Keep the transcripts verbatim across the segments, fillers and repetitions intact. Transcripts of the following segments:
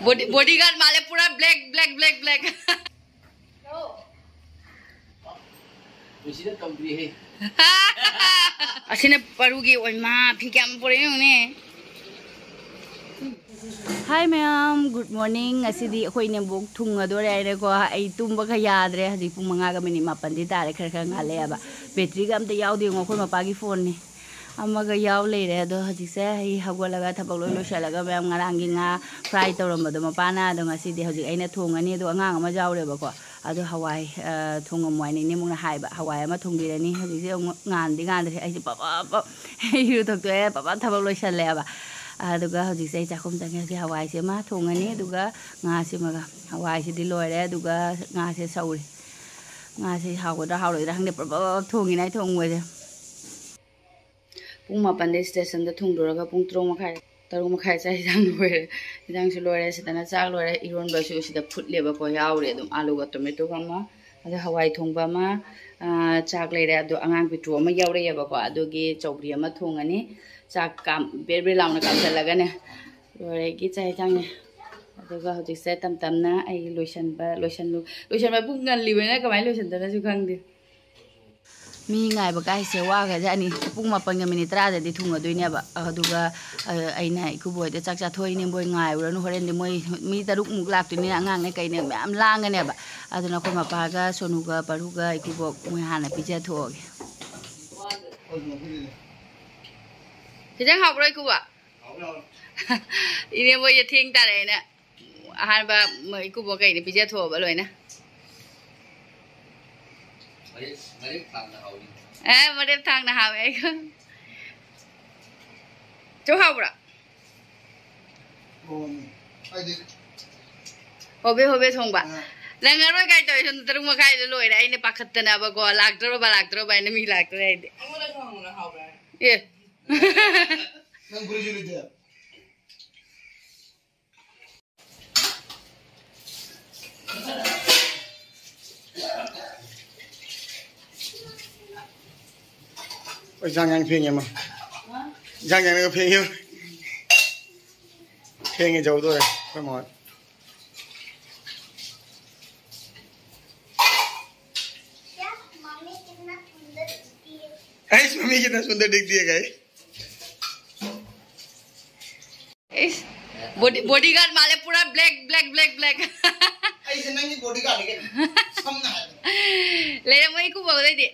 Body, bodyguard ꯃꯥꯜꯂꯦ ꯄꯨꯔꯥ black, black, black, black. ꯂꯨꯁꯤꯅ ꯇꯧꯗ꯭ꯔꯤꯍꯦ꯫ ꯑꯁꯤꯅ ꯄꯔꯨꯒꯤ ꯑꯣꯏꯃꯥ ꯐꯤ ꯀꯌꯥꯝ ꯄꯨꯔꯛꯏ ꯌꯦꯡꯉꯨꯅꯦ꯫ Hi ꯃꯌꯥꯝ, good morning꯫ ꯉꯁꯤꯗꯤ ꯑꯩꯈꯣꯏ ꯏꯅꯦꯝꯕꯣꯛ ꯊꯨꯡꯉꯗꯣꯔꯦ ꯍꯥꯏꯔꯦꯀꯣ꯫ ꯑꯩ ꯇꯨꯝꯕꯒ ꯌꯥꯗ꯭ꯔꯦ꯫ ꯍꯧꯖꯤꯛ ꯄꯨꯡ ꯃꯉꯥꯒ ꯃꯤꯅꯤꯠ ꯃꯥꯄꯟꯗꯤ ꯇꯥꯔꯦ꯫ ꯈꯔ ꯈꯔ ꯉꯥꯜꯂꯛꯑꯦꯕ꯫ ꯕꯦꯇ꯭ꯔꯤꯒ ꯑꯝꯇ ꯌꯥꯎꯗꯦ ꯌꯦꯡꯉꯣ, ꯑꯩꯈꯣꯏ ꯃꯄꯥꯒꯤ ꯐꯣꯟꯅꯤ꯫ ꯑꯃꯒ ꯌꯥꯎ ꯂꯩꯔꯦ꯫ ꯑꯗꯣ ꯍꯧꯖꯤꯛꯁꯦ ꯑꯩ ꯍꯧꯒꯠꯂꯒ ꯊꯕꯛ ꯂꯣꯏ ꯂꯣꯏꯁꯤꯜꯂꯒ ꯃꯌꯥꯝ ꯉꯔꯥꯡꯒꯤ ꯉꯥ fry ꯇꯧꯔꯝꯕꯗꯣ ꯃꯄꯥꯅ, ꯑꯗꯣ ꯉꯁꯤꯗꯤ ꯍꯧꯖꯤꯛ ꯑꯩꯅ ꯊꯣꯡꯉꯅꯤ꯫ ꯑꯗꯣ ꯑꯉꯥꯡ ꯑꯃ ꯌꯥꯎꯔꯦꯕꯀꯣ꯫ ꯑꯗꯣ ꯍꯋꯥꯏ, ꯑ, ꯊꯣꯡꯉꯝꯃꯣ ꯍꯥꯏꯅ ꯏꯅꯦꯃꯨꯛꯅ ꯍꯥꯏꯕ꯫ ꯍꯋꯥꯏ ꯑꯃ ꯊꯣꯡꯕꯤꯔꯅꯤ꯫ ꯍꯧꯖꯤꯛꯁꯦ ꯑꯃꯨꯛ ꯉꯥꯟꯗꯤ ꯉꯥꯟꯗ꯭ꯔꯦ꯫ ꯑꯩꯁꯦ ꯄꯞ ꯄꯞ ꯄꯞ ꯏꯔꯨ ꯊꯣꯛꯇꯣꯛꯑꯦ, ꯄꯞ ꯄꯞ ꯊꯕꯛ ꯂꯣꯏꯁꯜꯂꯦꯕ꯫ ꯑꯗꯨꯒ ꯍꯧꯖꯤꯛꯁꯦ ꯑꯩ ꯆꯥꯛꯈꯨꯝ ꯆꯪꯉꯦ꯫ ꯍꯧꯖꯤꯛ ꯍꯋꯥꯏꯁꯦ ꯑꯃ ꯊꯣꯡꯉꯅꯤ, ꯑꯗꯨꯒ ꯉꯥꯁꯤꯃꯒ꯫ ꯍꯋꯥꯏꯁꯤꯗꯤ ꯂꯣꯏꯔꯦ, ꯑꯗꯨꯒ ꯉꯥꯁꯦ ꯁꯧꯔꯤ꯫ ꯉꯥꯁꯦ ꯍꯥꯎꯒꯗ꯭ꯔꯥ ꯍꯥꯎꯔꯣꯏꯗ꯭ꯔꯥ ꯈꯪꯗꯦ, ꯄ꯭ꯔꯞ ꯄ꯭ꯔꯞ ꯄ꯭ꯔꯞ ꯊꯣꯡꯉꯤꯅꯦ ꯑꯩ ꯊꯣꯡꯕꯁꯦ꯫ ꯄꯨꯡ ꯃꯥꯄꯟꯗꯩ station ꯗ ꯊꯣꯡꯗꯣꯔꯒ ꯄꯨꯡ ꯇꯔꯨꯛ ꯃꯈꯥꯏ, ꯇꯔꯨꯛ ꯃꯈꯥꯏ ꯆꯥꯛ ꯏꯟꯖꯥꯡ ꯂꯣꯏꯔꯦ꯫ ꯏꯟꯖꯥꯡꯁꯨ ꯂꯣꯏꯔꯦ, ꯁꯤꯗꯅ ꯆꯥꯛ ꯂꯣꯏꯔꯦ꯫ ꯏꯔꯣꯟꯕꯁꯨ ꯁꯤꯗ ꯐꯨꯠꯂꯦꯕꯀꯣ, ꯌꯥꯎꯔꯦ ꯑꯗꯨꯝ꯫ ꯑꯥꯂꯨꯒ tomato ꯒ ꯑꯃ, ꯑꯗꯩ ꯍꯋꯥꯏ ꯊꯣꯡꯕ ꯑꯃ, ꯑ, ꯆꯥꯛ ꯂꯩꯔꯦ꯫ ꯑꯗꯣ ꯑꯉꯥꯡ ꯄꯤꯇ꯭ꯔꯨ ꯑꯃ ꯌꯥꯎꯔꯛꯑꯦꯕꯀꯣ, ꯑꯗꯨꯒꯤ ꯆꯧꯒ꯭ꯔꯤ ꯑꯃ ꯊꯣꯡꯉꯅꯤ꯫ ꯆꯥꯛ ꯀꯥꯝ-, ꯕꯦꯔ ꯕꯦꯔ ꯂꯥꯎꯅ ꯀꯥꯝꯁꯜꯂꯒꯅꯦ, ꯂꯣꯏꯔꯦ ꯑꯩꯒꯤ ꯆꯥꯛ ꯏꯟꯖꯥꯡꯅꯦ꯫ ꯑꯗꯨꯒ ꯍꯧꯖꯤꯛꯁꯦ ꯇꯝ ꯇꯝꯅ ꯑꯩ ꯂꯣꯏꯁꯟꯕ, ꯂꯣꯏꯁꯜꯂꯨ-, ꯂꯣꯏꯁꯟꯕ ꯄꯨꯡ ꯉꯜꯂꯤꯕꯅꯤꯅ ꯀꯃꯥꯏꯅ ꯂꯣꯏꯁꯟꯗꯣꯏꯅꯣꯁꯨ ꯈꯪꯗꯦ꯫ ꯃꯤ ꯉꯥꯏꯕ ꯀꯥꯏꯁꯦ ꯋꯥꯈ꯭ꯔꯖꯥꯠꯅꯤ꯫ ꯄꯨꯡ ꯃꯥꯄꯟꯒ ꯃꯤꯅꯤꯠ ꯇꯔꯥꯗꯗꯤ ꯊꯨꯡꯉꯗꯣꯏꯅꯦꯕ꯫ ꯑꯗꯨꯒ, ꯑ, ꯑꯩꯅ ꯏꯀꯨꯕꯣꯏꯗ ꯆꯥꯛ ꯆꯥꯊꯣꯛꯏꯅꯦ, ꯃꯣꯏ ꯉꯥꯏꯔꯨꯔꯅꯨ, ꯍꯣꯔꯦꯟꯗꯤ ꯃꯣꯏ ꯃꯤ ꯇꯔꯨꯛꯃꯨꯛ ꯂꯥꯛꯇꯣꯏꯅꯤꯅ ꯑꯉꯥꯡꯅꯦ ꯀꯩꯅꯦ ꯃꯌꯥꯝ ꯂꯥꯡꯒꯅꯦꯕ꯫ ꯑꯗꯨꯅ ꯑꯩꯈꯣꯏ ꯃꯄꯥꯒ ꯁꯣꯅꯨꯒ ꯄꯔꯨꯒ ꯏꯀꯨꯕꯣꯛ ꯃꯣꯏ ꯍꯥꯟꯅ ꯄꯤꯖꯊꯣꯛꯑꯒꯦ꯫ ꯈꯤꯇꯪ ꯍꯥꯎꯕ꯭ꯔꯣ ꯏꯀꯨꯕꯣꯛ? ꯏꯅꯦ ꯃꯣꯏꯁꯦ ꯊꯦꯡ ꯇꯥꯔꯛꯑꯦꯅ ꯑꯍꯥꯟꯕ ꯃꯣꯏ ꯏꯀꯨꯕꯣꯛ ꯀꯩꯅ ꯄꯤꯖꯊꯣꯛꯑꯕ ꯂꯣꯏꯅ꯫ ꯃꯔꯦꯛ, ꯃꯔꯦꯛ ꯊꯥꯡꯅ ꯍꯥꯎꯏ꯫ ꯑꯦ, ꯃꯔꯦꯛ ꯊꯥꯡꯅ ꯍꯥꯎꯋꯦ ꯑꯩ ꯈꯪ-, ꯆꯧ ꯍꯥꯎꯕ꯭ꯔꯥ? ꯍꯥꯎꯕꯅꯤ꯫ ꯍꯥꯏꯗꯤ ꯍꯣꯕꯦ ꯍꯣꯕꯦ ꯊꯣꯡꯕ꯫ ꯑꯥ꯫ ꯅꯪꯉꯔꯣꯏ ꯀꯥꯏ ꯇꯧꯔꯤ? ꯁꯣꯝꯗ ꯇꯔꯨꯛ ꯃꯈꯥꯏꯗ ꯂꯣꯏꯔꯦ꯫ ꯑꯩꯅ ꯄꯥꯈꯠꯇꯅꯕꯀꯣ, ꯂꯥꯛꯇ꯭ꯔꯕ, ꯂꯥꯛꯇ꯭ꯔꯕ ꯍꯥꯏꯅ ꯃꯤ ꯂꯥꯛꯇ꯭ꯔꯦ ꯍꯥꯏꯗꯤ꯫ ꯑꯩꯉꯣꯟꯗꯁꯨ ꯍꯪꯉꯨꯅ ꯍꯥꯎꯕ꯭ꯔꯥ? ꯑꯦ꯫ ꯅꯪ ꯒꯨꯂꯤꯁꯨ ꯂꯩꯇꯦ꯫ ꯍꯣꯏ, ꯏꯟꯖꯥꯡ ꯌꯥꯝ ꯐꯦꯡꯉꯦ ꯑꯃ꯫ ꯏꯟꯖꯥꯡ ꯌꯥꯝꯅ ꯐꯦꯡꯉꯦ꯫ ꯐꯦꯡꯉꯦ ꯖꯧꯗꯣꯔꯦ꯫ Come on. क्या मम्मी कितना सुंदर दिखती है। गाइस, मम्मी कितना सुंदर दिखती है, गाइस। इस बॉडी, बॉडीगार्ड माले पूरा ब्लैक, ब्लैक, ब्लैक, ब्लैक। ꯑꯩꯁꯦ ꯅꯪꯒꯤ ꯕꯣꯗꯤꯒꯥꯔꯗꯅꯤ ꯀꯩꯅꯣ, ꯁꯝꯅ ꯍꯥꯏꯔꯕꯗ꯫ ꯂꯩꯔꯝꯃꯣ, ꯑꯩ ꯀꯨꯝꯃꯒꯗꯣꯏꯗꯤ꯫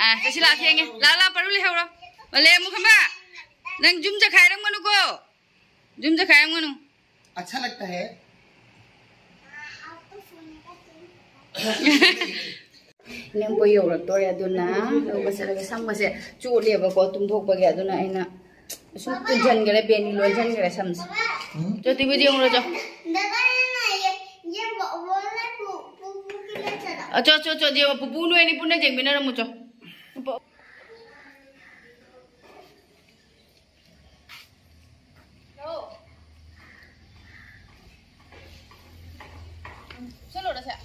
ꯑꯥ, ꯆꯠꯁꯤ ꯂꯥꯛ ꯊꯦꯡꯉꯦ꯫ ꯂꯥꯛ, ꯂꯥꯛ, ꯄꯥꯔꯨ ꯂꯩꯍꯧꯔꯣ꯫ ꯂꯩꯔꯝꯃꯣ ꯈꯝꯕ꯫ ꯅꯪ ꯖꯨꯝ ꯆꯈꯥꯏꯔꯝꯒꯅꯨꯀꯣ꯫ ꯖꯨꯝ ꯆꯈꯥꯏꯔꯝꯒꯅꯨ꯫ अच्छा लगता है। ꯏꯅꯦꯝꯄꯣꯏ ꯌꯧꯔꯛꯇꯣꯔꯦ, ꯑꯗꯨꯅ ꯂꯧꯕ ꯆꯠꯂꯒꯦ꯫ ꯁꯝꯒꯁꯦ ꯆꯣꯠꯂꯦꯕꯀꯣ ꯇꯨꯝꯊꯣꯛꯄꯒꯤ, ꯑꯗꯨꯅ ꯑꯩꯅ ꯁꯨꯝ ꯇꯨꯝꯁꯤꯟꯈ꯭ꯔꯦ, ꯕꯦꯅꯤ ꯂꯣꯟꯁꯤꯟꯈ꯭ꯔꯦ ꯁꯝꯁꯦ꯫ ꯆꯣ, ꯇꯤꯚꯤꯗꯤ ꯌꯦꯡꯉꯨꯔꯣ, ꯆꯣ꯫ दादा ने ना ये, ये वो-, वो वाला पु-, पुप्पू के लिए चला। ꯑ, ꯆꯣ, ꯆꯣ, ꯆꯣ, ꯌꯦꯡꯉꯣ, ꯄꯨꯄꯨ ꯅꯣꯏ ꯑꯅꯤ ꯄꯨꯟꯅ ꯌꯦꯡꯃꯤꯟꯅꯔꯝꯃꯨ, ꯆꯣ꯫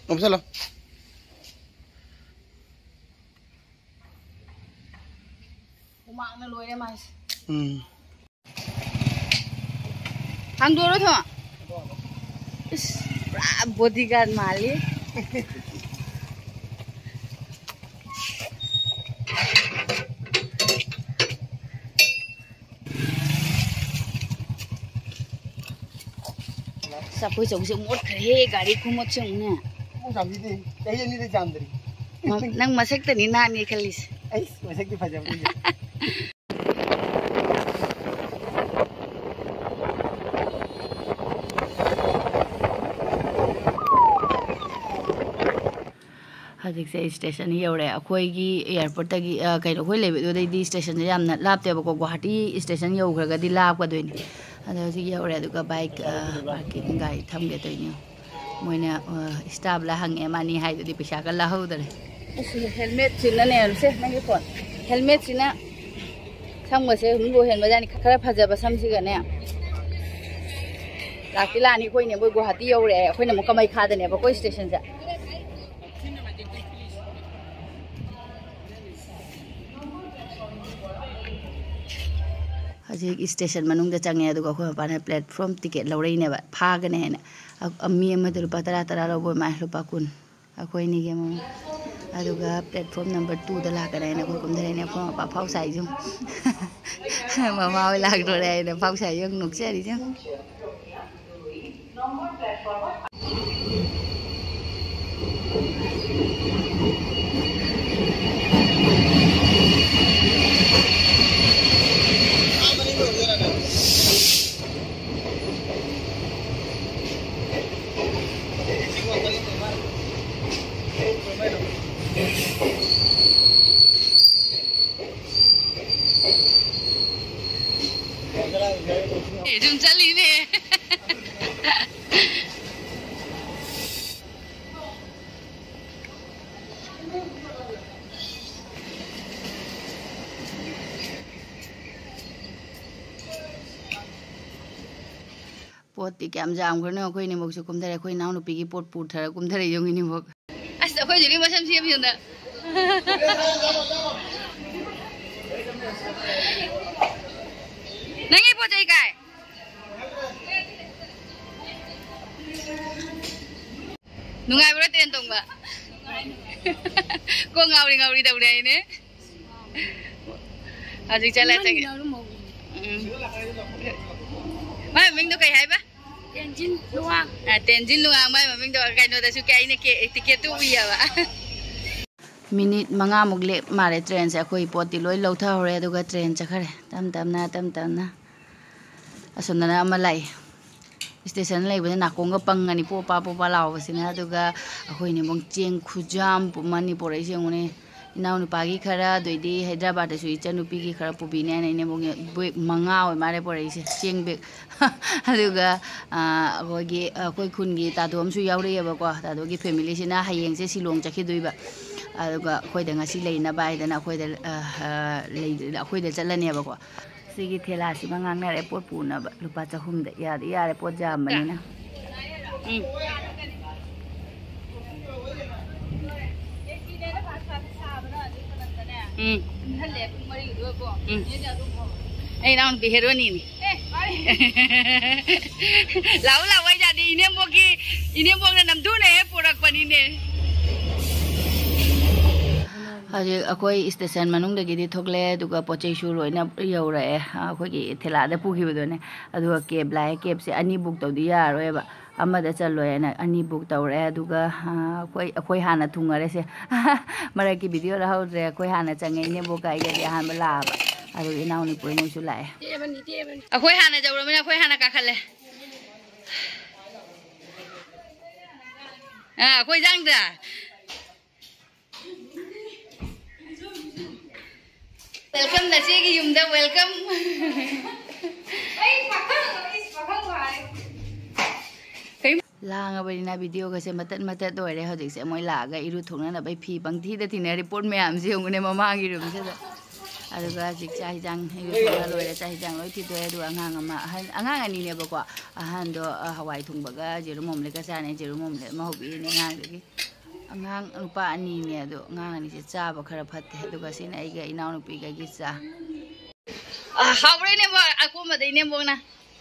ꯎꯞꯁꯜꯂꯣ꯫ ꯍꯨꯃꯥꯡꯅ ꯂꯣꯏꯔꯦ ꯃꯥꯏꯁꯦ꯫ ꯎꯝ꯫ ꯍꯥꯡꯗꯣꯛꯑꯣ ꯊꯣꯡ꯫ ꯏꯁ, ꯄꯨꯔꯥ ꯕꯣꯗꯤꯒꯥꯔꯗ ꯃꯥꯜꯂꯤ꯫ ꯑꯁ, ꯑꯩꯈꯣꯏ ꯆꯧꯁꯦ ꯃꯣꯠꯈ꯭ꯔꯦꯍꯦ, ꯒꯥꯔꯤ ꯈꯨꯃꯣꯠꯁꯦ ꯌꯦꯡꯉꯨꯅꯦ꯫ ꯆꯥꯝꯕꯤꯗꯦ, ꯆꯍꯤ ꯑꯅꯤꯗꯤ ꯆꯥꯝꯗ꯭ꯔꯤ꯫ ꯅꯪ ꯃꯁꯛꯇꯅꯤ ꯅꯥꯟꯅꯤ ꯈꯜꯂꯤꯁꯦ꯫ ꯑꯩꯁ, ꯃꯁꯛꯇꯤ ꯐꯖꯕꯅꯤ꯫ ꯍꯧꯖꯤꯛꯁꯦ ꯁ꯭ꯇꯦꯁꯟ ꯌꯧꯔꯦ꯫ ꯑꯩꯈꯣꯏꯒꯤ ꯑꯦꯌꯥꯔꯄꯣꯔꯠꯇꯒꯤ, ꯑ, ꯀꯩꯅꯣ, ꯑꯩꯈꯣꯏ ꯂꯩꯕꯗꯨꯗꯩꯗꯤ ꯁ꯭ꯇꯦꯁꯟꯁꯦ ꯌꯥꯝꯅ ꯂꯥꯞꯇꯦꯕꯀꯣ꯫ ꯒꯨꯋꯥꯍꯥꯇꯤ ꯁ꯭ꯇꯦꯁꯟ ꯌꯧꯈ꯭ꯔꯒꯗꯤ ꯂꯥꯞꯀꯗꯣꯏꯅꯤ꯫ ꯑꯗꯣ ꯍꯧꯖꯤꯛ ꯌꯧꯔꯦ꯫ ꯑꯗꯨꯒ ꯕꯥꯏꯛ, ꯑ, ꯄꯥꯔꯀꯤꯡ ꯒꯥꯔꯤ ꯊꯝꯒꯦ ꯇꯧꯔꯤꯅꯦ꯫ ꯃꯣꯏꯅ, ꯑ, ꯁ꯭ꯇꯥꯐꯂ ꯍꯪꯉꯦ, ꯃꯥꯅꯤ ꯍꯥꯏꯗꯨꯗꯤ ꯄꯩꯁꯥꯒ ꯂꯧꯍꯧꯗꯔꯦ꯫ ꯑꯁ, ꯍꯦꯜꯃꯦꯠꯁꯤꯅꯅꯦ, ꯁꯦ, ꯅꯪꯒꯤ ꯐꯣꯟ꯫ ꯍꯦꯜꯃꯦꯠꯁꯤꯅ ꯁꯝꯒꯁꯦ ꯑꯗꯨꯝ ꯂꯣꯏꯍꯟꯕꯖꯥꯠꯅꯤ꯫ ꯈꯔ ꯐꯖꯕ ꯁꯝꯁꯤꯒꯅꯦ꯫ ꯂꯥꯛꯇꯤ ꯂꯥꯛꯑꯅꯤ ꯑꯩꯈꯣꯏꯅꯦ, ꯃꯣꯏ ꯒꯨꯋꯥꯍꯥꯇꯤ ꯌꯧꯔꯛꯑꯦ꯫ ꯑꯩꯈꯣꯏꯅ ꯑꯃꯨꯛ ꯀꯃꯩꯈꯥꯗꯅꯦꯕ ꯑꯩꯈꯣꯏ ꯁ꯭ꯇꯦꯁꯟꯁꯦ꯫ ꯍꯧꯖꯤꯛ ꯁ꯭ꯇꯦꯁꯟ ꯃꯅꯨꯡꯗ ꯆꯪꯉꯦ, ꯑꯗꯨꯒ ꯑꯩꯈꯣꯏ ꯃꯄꯥꯅ ꯄ꯭ꯂꯦꯠꯐꯣꯔꯝ ꯇꯤꯀꯦꯠ ꯂꯧꯔꯛꯏꯅꯦꯕ, ꯐꯥꯒꯅꯤ ꯍꯥꯏꯅ꯫ ꯑ-, ꯃꯤ ꯑꯃꯗ ꯂꯨꯄꯥ ꯇꯔꯥ ꯇꯔꯥ ꯂꯧꯕ ꯑꯣꯏ ꯃꯥꯜꯂꯦ, ꯂꯨꯄꯥ ꯀꯨꯟ ꯑꯩꯈꯣꯏ ꯑꯅꯤꯒꯤ ꯑꯃꯃꯝ꯫ ꯑꯗꯨꯒ ꯄ꯭ꯂꯦꯠꯐꯣꯔꯝ ꯅꯝꯕꯔ ꯇꯨꯗ ꯂꯥꯛꯀꯅꯤ ꯍꯥꯏꯅ ꯑꯩꯈꯣꯏ ꯀꯨꯝꯊꯔꯛꯏꯅꯦ꯫ ꯑꯩꯈꯣꯏ ꯃꯄꯥ ꯐꯥꯎ ꯁꯥꯏꯁꯦ ꯌꯦꯡꯉꯨ꯫ ꯃꯃꯥ ꯍꯣꯏ ꯂꯥꯛꯇꯣꯔꯦ ꯍꯥꯏꯅ ꯐꯥꯎ ꯁꯥꯏ ꯌꯦꯡꯉꯨ, ꯅꯣꯛꯆꯔꯤꯁꯦ ꯌꯦꯡꯉꯨ꯫ ꯑꯦ, ꯁꯨꯝ ꯆꯠꯂꯤꯅꯦ꯫ ꯄꯣꯠꯇꯤ ꯀꯌꯥꯝ ꯌꯥꯝꯈ꯭ꯔꯅꯣ, ꯑꯩꯈꯣꯏ ꯏꯅꯦꯝꯕꯣꯛꯁꯨ ꯀꯨꯝꯊꯔꯦ꯫ ꯑꯩꯈꯣꯏ ꯏꯅꯥꯎꯅꯨꯄꯤꯒꯤ ꯄꯣꯠ ꯄꯨꯊꯔ ꯀꯨꯝꯊꯔꯦ, ꯌꯦꯡꯉꯨ ꯏꯅꯦꯝꯕꯣꯛ꯫ ꯑꯁ, ꯑꯩꯈꯣꯏꯁꯨ ꯃꯁꯝ ꯁꯦꯝꯁꯤꯅ꯫ ꯅꯪꯒꯤ ꯄꯣꯠ ꯆꯩ ꯀꯥꯏ? ꯅꯨꯡꯉꯥꯏꯕ꯭ꯔꯥ ꯇ꯭ꯔꯦꯟ ꯇꯣꯡꯕ? ꯀꯣꯛ ꯉꯥꯎꯔꯤ ꯉꯥꯎꯔꯤ ꯇꯧꯔꯦ ꯍꯥꯏꯅꯦ꯫ ꯍꯧꯖꯤꯛ ꯆꯠꯂ ꯆꯠꯀꯦ꯫ ꯎꯝ꯫ ꯃꯥꯏ ꯃꯃꯤꯡꯗꯣ ꯀꯩ ꯍꯥꯏꯕ? ꯇꯦꯟꯖꯤꯟ ꯂꯨꯋꯥꯡ꯫ ꯑ, ꯇꯦꯟꯖꯤꯟ ꯂꯨꯋꯥꯡ, ꯃꯥꯏ ꯃꯃꯤꯡꯗꯣ ꯀꯩꯅꯣꯗꯁꯨ ꯀꯩ ꯑꯩꯅ ꯀꯦ-, ꯇꯤꯀꯦꯠꯇꯨ ꯎꯏꯌꯦꯕ꯫ ꯃꯤꯅꯤꯠ ꯃꯉꯥꯃꯨꯛ ꯂꯦꯞ ꯃꯥꯜꯂꯦ ꯇ꯭ꯔꯦꯟꯁꯦ꯫ ꯑꯩꯈꯣꯏ ꯄꯣꯠꯇꯤ ꯂꯣꯏ ꯂꯧꯊꯍꯧꯔꯦ, ꯑꯗꯨꯒ ꯇ꯭ꯔꯦꯟ ꯆꯠꯈ꯭ꯔꯦ꯫ ꯇꯞ ꯇꯞꯅ, ꯇꯞ ꯇꯞꯅ꯫ ꯑꯁꯣꯝꯗꯅ ꯑꯃ ꯂꯥꯛꯏ꯫ ꯁ꯭ꯇꯦꯁꯟ ꯂꯩꯕꯗ ꯅꯥꯀꯣꯡꯒ ꯄꯪꯒꯅꯤ, ꯄꯣꯄꯥ ꯄꯣꯄꯥ ꯂꯥꯎꯕꯁꯤꯅ꯫ ꯑꯗꯨꯒ ꯑꯩꯈꯣꯏ ꯏꯅꯦꯝꯕꯣꯛ ꯆꯦꯡ ꯈꯨꯖꯥꯝ ꯄꯨꯝꯃꯅꯤ ꯄꯣꯔꯛꯏꯁꯦ ꯌꯦꯡꯉꯨꯅꯦ꯫ ꯏꯅꯥꯎꯅꯨꯄꯥꯒꯤ ꯈꯔ, ꯑꯗꯩꯗꯤ ꯍꯥꯏꯗ꯭ꯔꯕꯥꯗꯇꯁꯨ ꯏꯆꯟꯅꯨꯄꯤꯒꯤ ꯈꯔ ꯄꯨꯕꯤꯅꯤ ꯍꯥꯏꯅ ꯏꯅꯦꯝꯕꯣꯛꯅ ꯕꯦꯒ ꯃꯉꯥ ꯑꯣꯏ ꯃꯥꯜꯂꯦ ꯄꯣꯔꯛꯏꯁꯦ, ꯆꯦꯡ ꯕꯦꯒ꯫ ꯑꯗꯨꯒ, ꯑ, ꯑꯩꯈꯣꯏꯒꯤ, ꯑꯩꯈꯣꯏ ꯈꯨꯟꯒꯤ ꯇꯥꯗꯣ ꯑꯃꯁꯨ ꯌꯥꯎꯔꯛꯑꯦꯕꯀꯣ꯫ ꯇꯥꯗꯣꯒꯤ ꯐꯦꯃꯤꯂꯤꯁꯤꯅ ꯍꯌꯦꯡꯁꯦ ꯁꯤꯂꯣꯡ ꯆꯠꯈꯤꯗꯣꯏꯕ꯫ ꯑꯗꯨꯒ ꯑꯩꯈꯣꯏꯗ ꯉꯁꯤ ꯂꯩꯅꯕ ꯍꯥꯏꯗꯅ ꯑꯩꯈꯣꯏꯗ, ꯑ, ꯑ, ꯂꯩ-, ꯑꯩꯈꯣꯏꯗ ꯆꯠꯂꯅꯦꯕꯀꯣ꯫ ꯁꯤꯒꯤ ꯊꯦꯂꯥꯁꯤꯃ ꯉꯥꯡꯅꯔꯦ ꯄꯣꯠ ꯄꯨꯅꯕ꯫ ꯂꯨꯄꯥ ꯆꯍꯨꯝꯗ꯫ ꯌꯥꯗꯤ ꯌꯥꯔꯦ, ꯄꯣꯠ ꯌꯥꯝꯕꯅꯤꯅ꯫ ꯎꯝ꯫ ꯎꯝ꯫ ꯑꯩ ꯏꯅꯥꯎꯅꯨꯄꯤ ꯍꯦꯔꯣꯅꯤꯅꯤ꯫ ꯂꯥꯛꯎ, ꯂꯥꯛꯎ, ꯑꯩ ꯌꯥꯗꯦ꯫ ꯏꯅꯦꯝꯕꯣꯛꯀꯤ, ꯏꯅꯦꯝꯕꯣꯛꯅ ꯅꯝꯊꯨꯅ ꯍꯦꯛ ꯄꯨꯔꯛꯄꯅꯤꯅꯦ꯫ ꯍꯧꯖꯤꯛ ꯑꯩꯈꯣꯏ ꯁ꯭ꯇꯦꯁꯟ ꯃꯅꯨꯡꯗꯒꯤꯗꯤ ꯊꯣꯛꯂꯛꯑꯦ, ꯑꯗꯨꯒ ꯄꯣꯠ ꯆꯩꯁꯨ ꯂꯣꯏꯅ ꯌꯧꯔꯛꯑꯦ, ꯑꯩꯈꯣꯏꯒꯤ ꯊꯦꯂꯥꯗ ꯄꯨꯈꯤꯕꯗꯨꯅꯦ꯫ ꯑꯗꯨꯒ ꯀꯦꯕ ꯂꯥꯛꯑꯦ꯫ ꯀꯦꯕꯁꯦ ꯑꯅꯤ ꯕꯨꯛ ꯇꯧꯗꯤ ꯌꯥꯔꯔꯣꯏꯕ, ꯑꯃꯗ ꯆꯜꯂꯣꯏꯅ ꯑꯅꯤ ꯕꯨꯛ ꯇꯧꯔꯦ꯫ ꯑꯗꯨꯒ, ꯑ, ꯑꯩꯈꯣꯏ, ꯑꯩꯈꯣꯏ ꯍꯥꯟꯅ ꯊꯨꯡꯉꯔꯦꯁꯦ꯫ ꯃꯔꯛꯀꯤ ꯚꯤꯗꯤꯑꯣ ꯂꯧꯍꯧꯗ꯭ꯔꯦ꯫ ꯑꯩꯈꯣꯏ ꯍꯥꯟꯅ ꯆꯪꯉꯦ, ꯏꯅꯦꯕꯣꯛꯀ ꯑꯩꯒꯗꯤ ꯑꯍꯥꯟꯕ ꯂꯥꯛꯑꯕ꯫ ꯑꯗꯨꯒ ꯏꯅꯥꯎꯅꯨꯄꯤ ꯃꯣꯏꯁꯨ ꯂꯥꯛꯑꯦ꯫ ꯑꯩꯈꯣꯏ ꯍꯥꯟꯅ ꯌꯧꯔꯕꯅꯤꯅ ꯑꯩꯈꯣꯏ ꯍꯥꯟꯅ ꯀꯥꯈꯠꯂꯦ꯫ ꯑ, ꯑꯩꯈꯣꯏ ꯆꯪꯗ꯭ꯔꯥ? Welcome, ꯅꯆꯦꯒꯤ ꯌꯨꯝꯗ welcome꯫ ꯑꯩ ꯄꯥꯈꯪ, ꯑꯩ ꯄꯥꯈꯪ ꯐꯥꯔꯦ꯫ ꯀꯩꯝ ꯂꯥꯡꯉꯕꯅꯤꯅ ꯚꯤꯗꯤꯑꯣꯒꯁꯦ ꯃꯇꯠ ꯃꯇꯠ ꯑꯣꯏꯔꯦ꯫ ꯍꯧꯖꯤꯛꯁꯦ ꯃꯣꯏ ꯂꯥꯛꯑꯒ ꯏꯔꯨ ꯊꯣꯛꯅꯅꯕ ꯐꯤ ꯄꯪꯊꯤꯗ ꯊꯤꯅꯔꯤ꯫ ꯄꯣꯠ ꯃꯌꯥꯝꯁꯦ ꯌꯦꯡꯉꯨꯅꯦ ꯃꯃꯥꯡꯒꯤ ꯔꯨꯝꯁꯤꯗ꯫ ꯑꯗꯨꯒ ꯍꯧꯖꯤꯛ ꯆꯥꯛ ꯍꯤꯟꯖꯥꯡ ꯏꯔꯨ ꯊꯣꯛꯅ ꯂꯣꯏꯔꯦ꯫ ꯆꯥꯛ ꯍꯤꯟꯖꯥꯡ ꯂꯣꯏ ꯊꯤꯗꯣꯛꯑꯦ꯫ ꯑꯗꯨꯒ ꯑꯉꯥꯡ ꯑꯃ, ꯑꯍꯟ, ꯑꯉꯥꯡ ꯑꯅꯤꯅꯦꯕꯀꯣ꯫ ꯑꯍꯟꯗꯣ, ꯑ, ꯍꯋꯥꯏ ꯊꯣꯡꯕꯒ ꯖꯦꯔꯨꯝ ꯑꯣꯝꯂꯦꯠꯀ ꯆꯥꯅꯤ꯫ ꯖꯦꯔꯨꯝ ꯑꯣꯝꯂꯦꯠ ꯑꯃ ꯍꯧꯕꯤꯔꯤꯅꯦ ꯑꯉꯥꯡꯗꯨꯒꯤ꯫ ꯑꯉꯥꯡ ꯅꯨꯄꯥ ꯑꯅꯤꯅꯦ, ꯑꯗꯣ ꯑꯉꯥꯡ ꯑꯅꯤꯁꯦ ꯆꯥꯕ ꯈꯔ ꯐꯠꯇꯦ꯫ ꯑꯗꯨꯒ ꯁꯤꯅ ꯑꯩꯒ ꯏꯅꯥꯎꯅꯨꯄꯤꯒꯒꯤ ꯆꯥ꯫ ꯑ, ꯍꯥꯎꯕ꯭ꯔꯥ, ꯏꯅꯦꯝꯕꯣꯛ? ꯑꯀꯣꯝꯕꯗ ꯏꯅꯦꯝꯕꯣꯛꯅ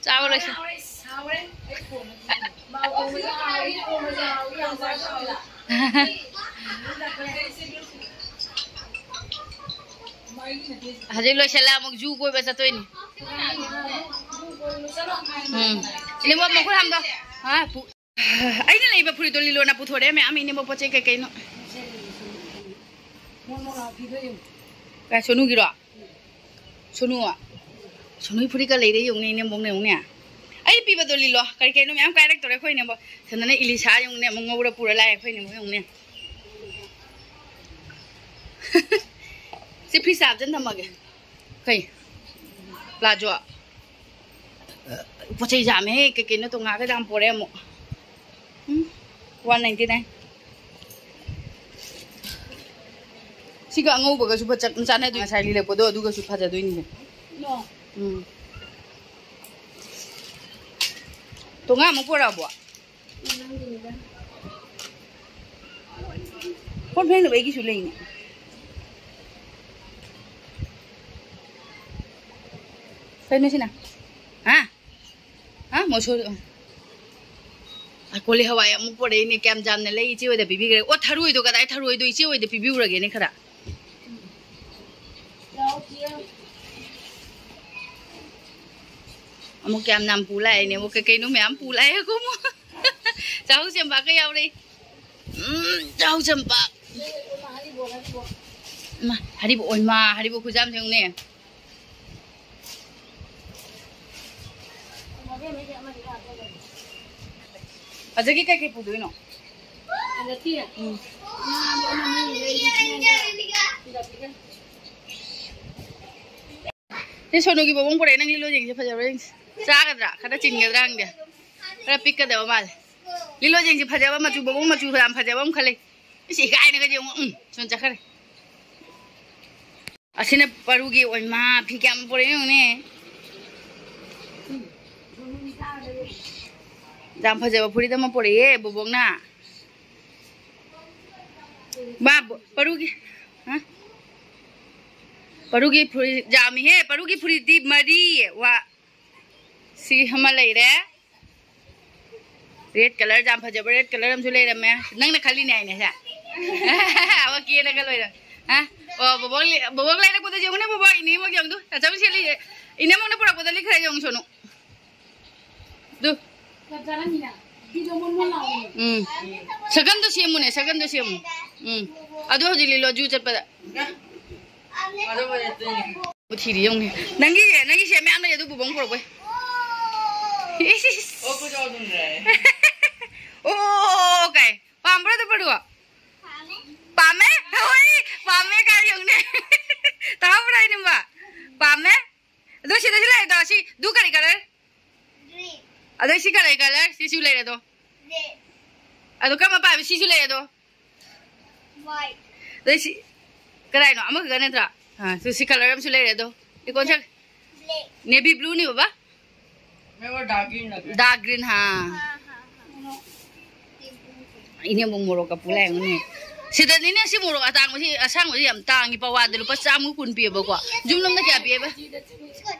ꯆꯥꯕ ꯂꯣꯏꯁꯤ꯫ ꯍꯧꯖꯤꯛ ꯂꯣꯏꯁꯤꯜꯂ ꯑꯃꯨꯛ ꯖꯨ ꯀꯣꯏꯕ ꯆꯠꯇꯣꯏꯅꯤ꯫ ꯎꯝ꯫ ꯏꯅꯦꯝꯕꯣꯛ, ꯃꯈꯨꯠ ꯍꯥꯝꯗꯣ꯫ ꯍꯥ, ꯄꯨ-, ꯑꯩꯅ ꯂꯩꯕ ꯐꯨꯔꯤꯠꯇꯣ ꯂꯤꯂꯣꯅ ꯄꯨꯊꯣꯔꯛꯑꯦ ꯃꯌꯥꯝ, ꯏꯅꯦꯝꯕꯣꯛ ꯄꯣꯠ ꯆꯩ ꯀꯩ ꯀꯩꯅꯣ꯫ ꯀꯥꯏ, ꯁꯣꯅꯨꯒꯤꯔꯣ? ꯁꯣꯅꯨ, ꯁꯣꯅꯨꯒꯤ ꯐꯨꯔꯤꯠꯀ ꯂꯩꯔꯦ ꯌꯦꯡꯉꯨꯅꯦ, ꯏꯅꯦꯝꯕꯣꯛꯅ ꯌꯦꯡꯉꯨꯅꯦ꯫ ꯑꯩ ꯄꯤꯕꯗꯣ ꯂꯤꯂꯣ, ꯀꯔꯤ ꯀꯩꯅꯣ ꯃꯌꯥꯝ ꯀꯥꯏꯔꯛꯇꯧꯔꯦ ꯑꯩꯈꯣꯏ ꯏꯅꯦꯝꯕꯣꯛ꯫ ꯁꯣꯝꯗꯅ ꯏꯂꯤꯁꯥ ꯌꯦꯡꯉꯨꯅꯦ, ꯑꯃꯨꯛ ꯉꯧꯔ ꯄꯨꯔ ꯂꯥꯛꯑꯦ ꯑꯩꯈꯣꯏ ꯏꯅꯦꯝꯕꯣꯛ ꯌꯦꯡꯉꯨꯅꯦ꯫ ꯁꯤ ꯐ꯭ꯔꯤꯖꯇ ꯍꯥꯞꯆꯟ ꯊꯝꯃꯒꯦ꯫ ꯀꯩ? ꯄ꯭ꯂꯥꯖꯣ? ꯄꯣꯠ ꯆꯩ ꯌꯥꯝꯃꯦꯍꯦ, ꯀꯩ ꯀꯩꯅꯣ ꯇꯣꯉꯥꯟꯒ ꯌꯥꯝ ꯄꯣꯔꯛꯑꯦ ꯑꯃꯨꯛ꯫ ꯎꯝ, one ninety nine꯫ ꯁꯤꯒ ꯑꯉꯧꯕꯒꯁꯨ ꯐꯖ-, ꯆꯥꯟꯅꯗꯣꯏ, ꯉꯁꯥꯏ ꯂꯤꯂꯛꯄꯗꯣ ꯑꯗꯨꯒꯁꯨ ꯐꯖꯗꯣꯏꯅꯤꯅꯦ꯫ ꯎꯝ꯫ ꯇꯣꯉꯥꯟ ꯑꯃꯨꯛ ꯄꯣꯔꯛꯑꯕꯣ? ꯀꯣꯟ ꯐꯦꯡꯅꯕ ꯑꯩꯒꯤꯁꯨ ꯂꯩꯅꯦ꯫ ꯀꯩꯅꯣ ꯁꯤꯅ? ꯍꯥ? ꯍꯥ? ꯃꯣꯁꯣꯔꯤ, ꯑꯣ꯫ ꯑ, ꯀꯣꯂꯤ ꯍꯋꯥꯏ ꯑꯃꯨꯛ ꯄꯣꯔꯛꯏꯅꯦ꯫ ꯀꯌꯥꯝ ꯌꯥꯝꯅ ꯂꯩ, ꯏꯆꯦ ꯍꯣꯏꯗ ꯄꯤꯕꯤꯈ꯭ꯔꯦ꯫ ꯑꯣ, ꯊꯔꯣꯏꯗꯣ ꯀꯗꯥꯏ? ꯊꯔꯣꯏꯗꯣ ꯏꯆꯦ ꯍꯣꯏꯗ ꯄꯤꯕꯤꯔꯨꯔꯒꯦꯅꯦ ꯈꯔ꯫ ꯑꯃꯨꯛ ꯀꯌꯥꯝ ꯌꯥꯝ ꯄꯨ ꯂꯥꯛꯑꯦꯅꯦ꯫ ꯑꯃꯨꯛ ꯀꯩ ꯀꯩꯅꯣ ꯃꯌꯥꯝ ꯄꯨ ꯂꯥꯛꯑꯦꯀꯣ ꯑꯃꯨꯛ꯫ ꯆꯥꯍꯧ ꯆꯦꯝꯕꯥꯛꯀ ꯌꯥꯎꯔꯛꯏ꯫ ꯎꯝ, ꯆꯥꯍꯧ ꯆꯦꯝꯕꯥꯛ꯫ ꯏꯃꯥ, ꯍꯔꯤꯕꯣꯛ, ꯏꯃꯥ, ꯍꯔꯤꯕꯣꯛ ꯈꯨꯖꯥꯝꯁꯦ ꯌꯦꯡꯉꯨꯅꯦ꯫ ꯑꯗꯒꯤ ꯀꯩꯀꯩ ꯄꯨꯗꯣꯏꯅꯣ? ꯎꯝ꯫ ꯁꯤ ꯁꯣꯅꯨꯒꯤ ꯕꯣꯕꯣꯡ ꯄꯨꯔꯛꯑꯦ, ꯅꯪ ꯂꯤꯠꯂꯣ ꯌꯦꯡꯁꯦ, ꯐꯖꯕ꯭ꯔꯥ ꯌꯦꯡꯁꯦ꯫ ꯆꯥꯒꯗ꯭ꯔꯥ? ꯈꯔ ꯆꯤꯟꯒꯗ꯭ꯔꯥ ꯈꯪꯗꯦ꯫ ꯈꯔ ꯄꯤꯛꯀꯗꯕ ꯃꯥꯜꯂꯦ꯫ ꯂꯤꯠꯂꯣ ꯌꯦꯡꯁꯦ, ꯐꯖꯕ ꯃꯆꯨ, ꯕꯣꯕꯣꯡ ꯃꯆꯨ ꯌꯥꯝ ꯐꯖꯕ ꯑꯃ ꯈꯜꯂꯦ꯫ ꯏꯁ, ꯏꯀꯥꯏꯅꯒ ꯌꯦꯡꯉꯣ꯫ ꯎꯝ, ꯁꯣꯝ ꯆꯠꯈ꯭ꯔꯦ꯫ ꯑꯁꯤꯅ ꯄꯔꯨꯒꯤ ꯑꯣꯏꯃꯥ, ꯐꯤ ꯀꯌꯥꯝ ꯄꯨꯔꯛꯏ ꯌꯦꯡꯉꯨꯅꯦ꯫ ꯌꯥꯝ ꯐꯖꯕ ꯐꯨꯔꯤꯠ ꯑꯃ ꯄꯨꯔꯛꯑꯦ ꯕꯣꯕꯣꯛꯅ꯫ ꯃꯥ ꯕꯣ-, ꯄꯔꯨꯒꯤ, ꯍꯥ? ꯄꯔꯨꯒꯤ ꯐꯨꯔꯤꯠ ꯌꯥꯝꯃꯤꯍꯦ, ꯄꯔꯨꯒꯤ ꯐꯨꯔꯤꯠꯇꯤ ꯃꯔꯤ꯫ ꯋꯥ꯫ ꯁꯤ ꯑꯃ ꯂꯩꯔꯦ꯫ Red colour, ꯌꯥꯝ ꯐꯖꯕ red colour ꯑꯃꯁꯨ ꯂꯩꯔꯝꯃꯦ꯫ ꯅꯪꯅ ꯈꯜꯂꯤꯅꯦ ꯍꯥꯏꯅꯦ ꯁꯦ꯫ ꯑꯃ ꯀꯦꯅ ꯈꯜꯂꯣꯏꯔ꯫ ꯍꯥ? ꯑꯣ, ꯕꯣꯕꯣꯛ ꯂꯩ-, ꯕꯣꯕꯣꯛ ꯂꯩꯔꯛꯄꯗ ꯌꯦꯡꯉꯨꯅꯦ, ꯕꯣꯕꯣꯛ, ꯏꯅꯦꯃꯛ ꯌꯦꯡꯉꯨꯗꯨ꯫ ꯅꯆꯧ ꯁꯦꯠꯂꯤ-, ꯏꯅꯦꯃꯛꯅ ꯄꯨꯔꯛꯄꯗ ꯂꯤꯠꯈ꯭ꯔꯦ ꯌꯦꯡꯉꯨ ꯁꯣꯅꯨ꯫ ꯑꯗꯨ꯫ ꯎꯝ꯫ ꯁꯒꯟꯗꯣ ꯁꯦꯝꯃꯨꯅꯦ, ꯁꯒꯟꯗꯣ ꯁꯦꯝꯃꯨ꯫ ꯎꯝ꯫ ꯑꯗꯨ ꯍꯧꯖꯤꯛ ꯂꯤꯠꯂꯣ, ꯖꯨ ꯆꯠꯄꯗ꯫ ꯊꯤꯔꯤ ꯌꯦꯡꯉꯨꯅꯦ꯫ ꯅꯪꯒꯤ, ꯅꯪꯒꯤ ꯁꯦꯝ ꯃꯌꯥꯝ ꯂꯩ, ꯑꯗꯨ ꯕꯣꯕꯣꯡ ꯄꯨꯔꯛꯄꯩ꯫ ꯏꯁ, ꯏꯁ, ꯏꯁ꯫ ꯑꯣ, ꯀꯥꯏ꯫ ꯄꯥꯝꯕ꯭ꯔꯣ ꯑꯗꯨ ꯄꯔꯨ? ꯄꯥꯝꯃꯦ? ꯍꯣꯏ, ꯄꯥꯝꯃꯦ ꯀꯥꯏ ꯌꯦꯡꯉꯨꯅꯦ꯫ ꯇꯥꯍꯧꯕ꯭ꯔꯥ ꯏꯅꯝꯃ? ꯄꯥꯝꯃꯦ? ꯑꯗꯣ ꯁꯤꯗꯁꯨ ꯂꯩꯔꯦꯗꯣ, ꯁꯤ ꯗꯨ ꯀꯔꯤ colour? Green. ꯑꯗꯣ ꯁꯤ ꯀꯔꯤ colour? ꯁꯤꯁꯨ ꯂꯩꯔꯦꯗꯣ꯫ Red. ꯑꯗꯣ ꯀꯔꯝꯕ ꯄꯥꯝꯃꯤ? ꯁꯤꯁꯨ ꯂꯩꯔꯦꯗꯣ꯫ White. ꯑꯗꯩ ꯁꯤ ꯀꯗꯥꯏꯅꯣ? ꯑꯃꯈꯛꯇ ꯅꯠꯇ꯭ꯔꯥ? ꯑꯥ, ꯁꯤ, ꯁꯤ colour ꯑꯃꯁꯨ ꯂꯩꯔꯦ ꯑꯗꯣ꯫ ꯏꯀꯣꯟꯁꯦ Black. Navy blue ꯅꯤ ꯕꯕꯥ? Dark green, dark green. Dark green, ꯍꯥ꯫ ꯍꯥ, ꯍꯥ, ꯍꯥ꯫ ꯏꯅꯦ ꯑꯃꯨꯛ ꯃꯣꯔꯣꯛꯀ ꯄꯨ ꯂꯥꯛꯑꯦ꯫ ꯁꯤꯗꯅꯤꯅꯦ ꯁꯤ ꯃꯣꯔꯣꯛ ꯑꯇꯥꯡꯕꯁꯤ, ꯑꯁꯥꯡꯕꯁꯤ ꯌꯥꯝ ꯇꯥꯡꯉꯤ꯫ ꯄꯋꯥꯗ ꯂꯨꯄꯥ ꯆꯥꯝꯃꯒ ꯀꯨꯟ ꯄꯤꯌꯦꯕꯀꯣ꯫ ꯌꯨꯝꯂꯣꯝꯗ ꯀꯌꯥ ꯄꯤꯌꯦꯕ?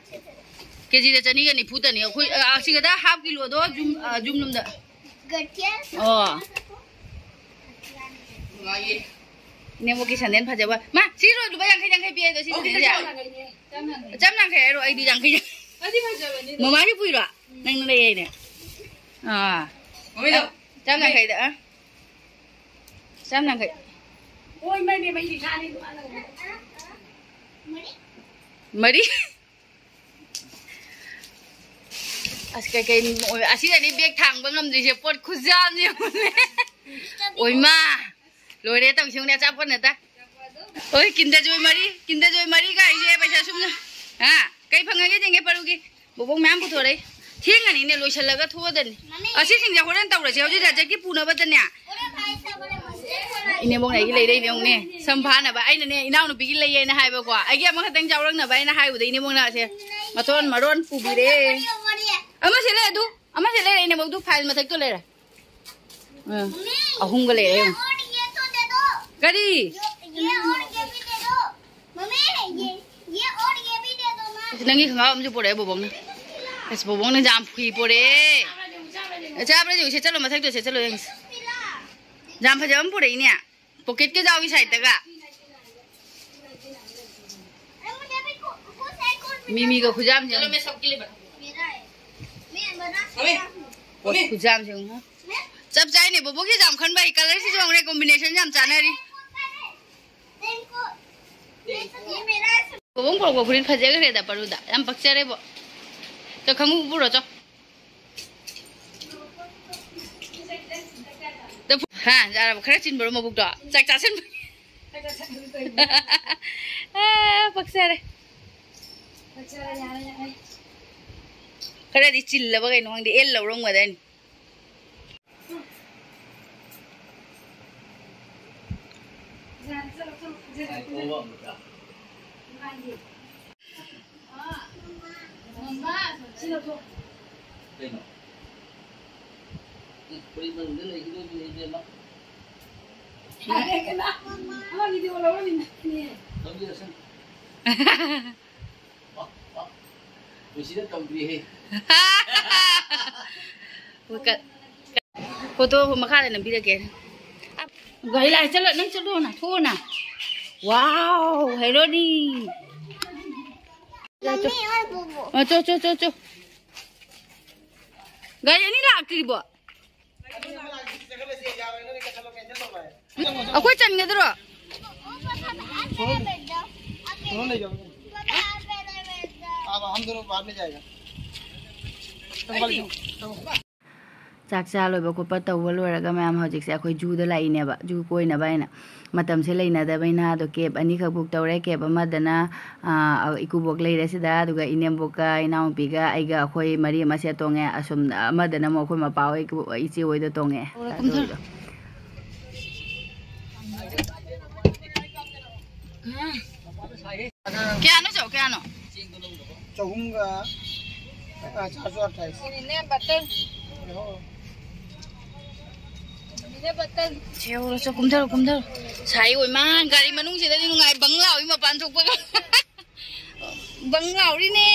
ꯀꯦꯖꯤꯗ ꯆꯅꯤꯒ ꯅꯤꯐꯨꯗꯅꯤ꯫ ꯑꯩꯈꯣꯏ, ꯑ, ꯑꯁꯤꯒꯗ ꯍꯥꯐ ꯀꯤꯂꯣꯗꯣ ꯖꯨꯝ, ꯑ, ꯖꯨꯝ ꯂꯨꯝꯗ꯫ ꯑꯣ꯫ ꯏꯅꯦꯝꯕꯣꯛꯀꯤ ꯁꯟꯗꯦꯟ ꯐꯖꯕ꯫ ꯃꯥ, ꯁꯤ ꯂꯨꯄꯥ ꯌꯥꯡꯈꯩ, ꯌꯥꯡꯈꯩ ꯄꯤ ꯍꯥꯏꯗꯣ, ꯁꯤ ꯁꯟꯗꯦꯟꯁꯦ꯫ ꯆꯥꯝ ꯌꯥꯡꯈꯩ ꯍꯥꯏꯔꯣ, ꯑꯩꯗꯤ ꯌꯥꯡꯈꯩ꯫ ꯃꯃꯥꯒꯤ ꯄꯨꯏꯔꯣ? ꯅꯪꯅ ꯂꯩ ꯍꯥꯏꯅꯦ꯫ ꯑꯥ꯫ ꯆꯥꯝ ꯌꯥꯡꯈꯩꯗ, ꯑ꯫ ꯆꯥꯝ ꯌꯥꯡꯈꯩ꯫ ꯃꯔꯤ꯫ ꯑꯁ, ꯀꯩꯀꯩ ꯑꯣꯏ-, ꯑꯁꯤꯗꯅꯤ ꯕꯦꯒ ꯊꯥꯡꯕ ꯉꯝꯗ꯭ꯔꯤꯁꯦ, ꯄꯣꯠ ꯈꯨꯌꯥꯝꯁꯦ ꯌꯦꯡꯉꯨꯅꯦ꯫ ꯑꯣꯏꯃꯥ, ꯂꯣꯏꯔꯦ ꯇꯧꯁꯤꯡꯅꯦ ꯑꯆꯥꯄꯣꯠ ꯅꯠꯇ꯫ ꯍꯣꯏ, ꯀꯤꯟꯗꯔ ꯖꯣꯏ ꯃꯔꯤ, ꯀꯤꯟꯗꯔ ꯖꯣꯏ ꯃꯔꯤ ꯀꯥꯏꯁꯦ ꯄꯩꯁꯥ ꯁꯨꯝꯅ꯫ ꯍꯥ? ꯀꯩ ꯐꯪꯉꯒꯦ ꯌꯦꯡꯒꯦ ꯄꯔꯨꯒꯤ꯫ ꯕꯣꯕꯣꯛ ꯃꯌꯥꯝ ꯄꯨꯊꯣꯔꯛꯏ꯫ ꯊꯦꯡꯉꯅꯤꯅꯦ, ꯂꯣꯏꯁꯤꯜꯂꯒ ꯊꯣꯛꯑꯗꯅꯤ꯫ ꯑꯁꯤꯁꯤꯡꯁꯦ ꯍꯣꯔꯦꯟ ꯇꯧꯔꯁꯦ, ꯍꯧꯖꯤꯛ ꯔꯖꯠꯀꯤ ꯄꯨꯅꯕꯗꯅꯦ꯫ ꯏꯅꯦꯝꯕꯣꯛꯅ ꯑꯩꯒꯤ ꯂꯩꯔꯛꯏꯅꯦ ꯌꯦꯡꯉꯨꯅꯦ, ꯁꯝ ꯐꯥꯅꯕ꯫ ꯑꯩꯅꯅꯦ, ꯏꯅꯥꯎꯅꯨꯄꯤꯒꯤ ꯂꯩꯌꯦꯅ ꯍꯥꯏꯕꯀꯣ, ꯑꯩꯒꯤ ꯑꯃꯈꯛꯇꯪ ꯌꯥꯎꯔꯛꯅꯕ ꯑꯩꯅ ꯍꯥꯏꯕꯗ ꯏꯅꯦꯝꯕꯣꯛꯅ ꯑꯁꯦ ꯃꯇꯣꯟ ꯃꯔꯣꯟ ꯄꯨꯕꯤꯔꯦ꯫ ꯑꯃꯁꯦ ꯂꯩ ꯑꯗꯨ, ꯑꯃꯁꯦ ꯂꯩꯔꯦ, ꯏꯅꯦꯝꯕꯣꯛ ꯑꯗꯨ ꯐꯥꯏꯜ ꯃꯊꯛꯇ ꯂꯩꯔꯦ꯫ ꯑꯥ, ꯑꯍꯨꯝꯒ ꯂꯩꯔꯦ ꯌꯦꯡꯉꯨ꯫ ꯀꯔꯤ? ꯑꯁ, ꯅꯪꯒꯤ ꯈꯣꯡꯒ꯭ꯔꯥꯎ ꯑꯃꯁꯨ ꯄꯨꯔꯛꯑꯦ ꯕꯣꯕꯣꯛꯅ꯫ ꯑꯁ, ꯕꯣꯕꯣꯛꯅ ꯖꯥꯝ ꯐꯨꯏ ꯄꯨꯔꯛꯑꯦ꯫ ꯆꯥꯕ꯭ꯔꯥ ꯌꯦꯡꯉꯨ, ꯁꯦꯠꯆꯜꯂꯣ, ꯃꯊꯛꯇ ꯁꯦꯠꯆꯜꯂꯣ ꯌꯦꯡꯁꯤ꯫ ꯖꯥꯝ ꯐꯖꯕ ꯑꯃ ꯄꯨꯔꯛꯏꯅꯦ꯫ ꯄꯣꯀꯦꯠꯀ ꯌꯥꯎꯏ ꯁꯥꯏꯠꯇꯒ꯫ ꯃꯤꯃꯤꯒ ꯈꯨꯖꯥꯝꯁꯦ꯫ ꯈꯨꯖꯥꯝꯁꯦ ꯌꯦꯡꯉꯨ꯫ ꯆꯞ ꯆꯥꯏꯅꯦ ꯕꯣꯕꯣꯛꯀꯤ ꯖꯥꯝ ꯈꯟꯕ ꯍꯩ꯫ ꯀꯂꯔꯁꯤꯁꯨ ꯌꯦꯡꯉꯨꯅꯦ, ꯀꯣꯝꯕꯤꯅꯦꯁꯟ ꯌꯥꯝ ꯆꯥꯅꯔꯤ꯫ ꯕꯣꯕꯣꯛ ꯄꯣꯔꯛꯄ ꯐꯨꯔꯤꯠ ꯐꯖꯈ꯭ꯔꯦꯗ ꯄꯔꯨꯗ꯫ ꯌꯥꯝ ꯄꯛꯆꯔꯦꯕꯣ꯫ ꯆꯣ, ꯈꯪꯉꯨ ꯄꯨꯔꯣ ꯆꯣ꯫ ꯍꯥ, ꯌꯥꯔꯕ? ꯈꯔ ꯆꯤꯟꯕ꯭ꯔꯣ ꯃꯕꯨꯛꯇꯣ? ꯆꯥꯛ ꯆꯥꯁꯤꯟꯕ꯫ ꯑꯥ, ꯄꯛꯆꯔꯦ꯫ ꯈꯔꯗꯤ ꯆꯤꯜꯂꯕ ꯀꯩꯅꯣ ꯈꯪꯗꯦ, ꯑꯦꯜ ꯂꯧꯔꯝꯒꯗꯥꯏꯅꯤ꯫ ꯀꯩꯅꯣ? ꯐꯨꯔꯤꯠ ꯃꯅꯨꯡꯗ ꯂꯩꯈꯤꯗꯣꯏꯅꯤ, ꯏꯕꯦꯝꯃ꯫ ꯑꯃ ꯚꯤꯗꯤꯑꯣ ꯂꯧꯔꯝꯃꯤꯅꯦ꯫ ꯂꯧꯕꯤꯔꯁꯅꯨ꯫ ꯄꯨꯟꯁꯤꯗ ꯇꯧꯗ꯭ꯔꯤꯍꯦ꯫ ꯀ-, ꯀ-, ꯐꯣꯇꯣ ꯃꯈꯥꯗ ꯅꯝꯕꯤꯔꯒꯦ꯫ ꯒꯥꯔꯤ ꯂꯥꯛꯑꯦ, ꯆꯠꯂꯣ, ꯅꯪ ꯆꯠꯂꯣꯅ, ꯊꯣꯛꯑꯣꯅ꯫ ꯋꯥꯎ, ꯍꯦꯔꯣꯅꯤ꯫ ꯆꯣ, ꯆꯣ, ꯆꯣ, ꯆꯣ꯫ ꯒꯥꯔꯤ ꯑꯅꯤ ꯂꯥꯛꯇ꯭ꯔꯤꯕꯣ? ꯑꯩꯈꯣꯏ ꯆꯟꯒꯗ꯭ꯔꯣ? दोनों ले जाओ। अब हम दोनों बाद में जाएगा। ꯆꯥꯛ ꯆꯥ ꯂꯣꯏꯕ ꯈꯣꯠꯄ ꯇꯧꯕ ꯂꯣꯏꯔꯒ ꯃꯌꯥꯝ ꯍꯧꯖꯤꯛꯁꯦ ꯑꯩꯈꯣꯏ ꯖꯨꯗ ꯂꯥꯛꯏꯅꯦꯕ, ꯖꯨ ꯀꯣꯏꯅꯕ ꯍꯥꯏꯅ꯫ ꯃꯇꯝꯁꯦ ꯂꯩꯅꯗꯕꯅꯤꯅ ꯑꯗꯣ ꯀꯦꯕ ꯑꯅꯤꯈꯛ ꯕꯨꯛ ꯇꯧꯔꯦ꯫ ꯀꯦꯕ ꯑꯃꯗꯅ, ꯑꯥ, ꯏꯀꯨꯕꯣꯛ ꯂꯩꯔꯦ ꯁꯤꯗ, ꯑꯗꯨꯒ ꯏꯅꯦꯝꯕꯣꯛꯀ ꯏꯅꯥꯎꯅꯨꯄꯤꯒ ꯑꯩꯒ ꯑꯩꯈꯣꯏ ꯃꯔꯤ ꯃꯁꯦ ꯇꯣꯡꯉꯦ꯫ ꯑꯁꯣꯝ ꯑꯃꯗꯅ ꯑꯃꯨꯛ ꯑꯩꯈꯣꯏ ꯃꯄꯥ ꯍꯣꯏ, ꯏꯆꯦ ꯍꯣꯏꯗꯣ ꯇꯣꯡꯉꯦ꯫ ꯀꯨꯝꯊꯔꯣ꯫ ꯀꯌꯥꯅꯣ ꯆꯧ, ꯀꯌꯥꯅꯣ? ꯆꯍꯨꯝꯒ, ꯑ, ꯆꯥꯔꯁꯨ ꯑꯠꯊꯥꯏꯁ꯫ ꯁꯦ, ꯌꯧꯔꯁꯨ ꯀꯨꯝꯊꯔꯣ, ꯀꯨꯝꯊꯔꯣ꯫ ꯁꯥꯏ ꯑꯣꯏꯃ, ꯒꯥꯔꯤ ꯃꯅꯨꯡꯁꯤꯗꯗꯤ ꯅꯨꯡꯉꯥꯏ, ꯕꯪ ꯂꯥꯎꯏ ꯃꯄꯥꯟ ꯊꯣꯛꯄꯒ꯫ ꯕꯪ ꯂꯥꯎꯔꯤꯅꯦ꯫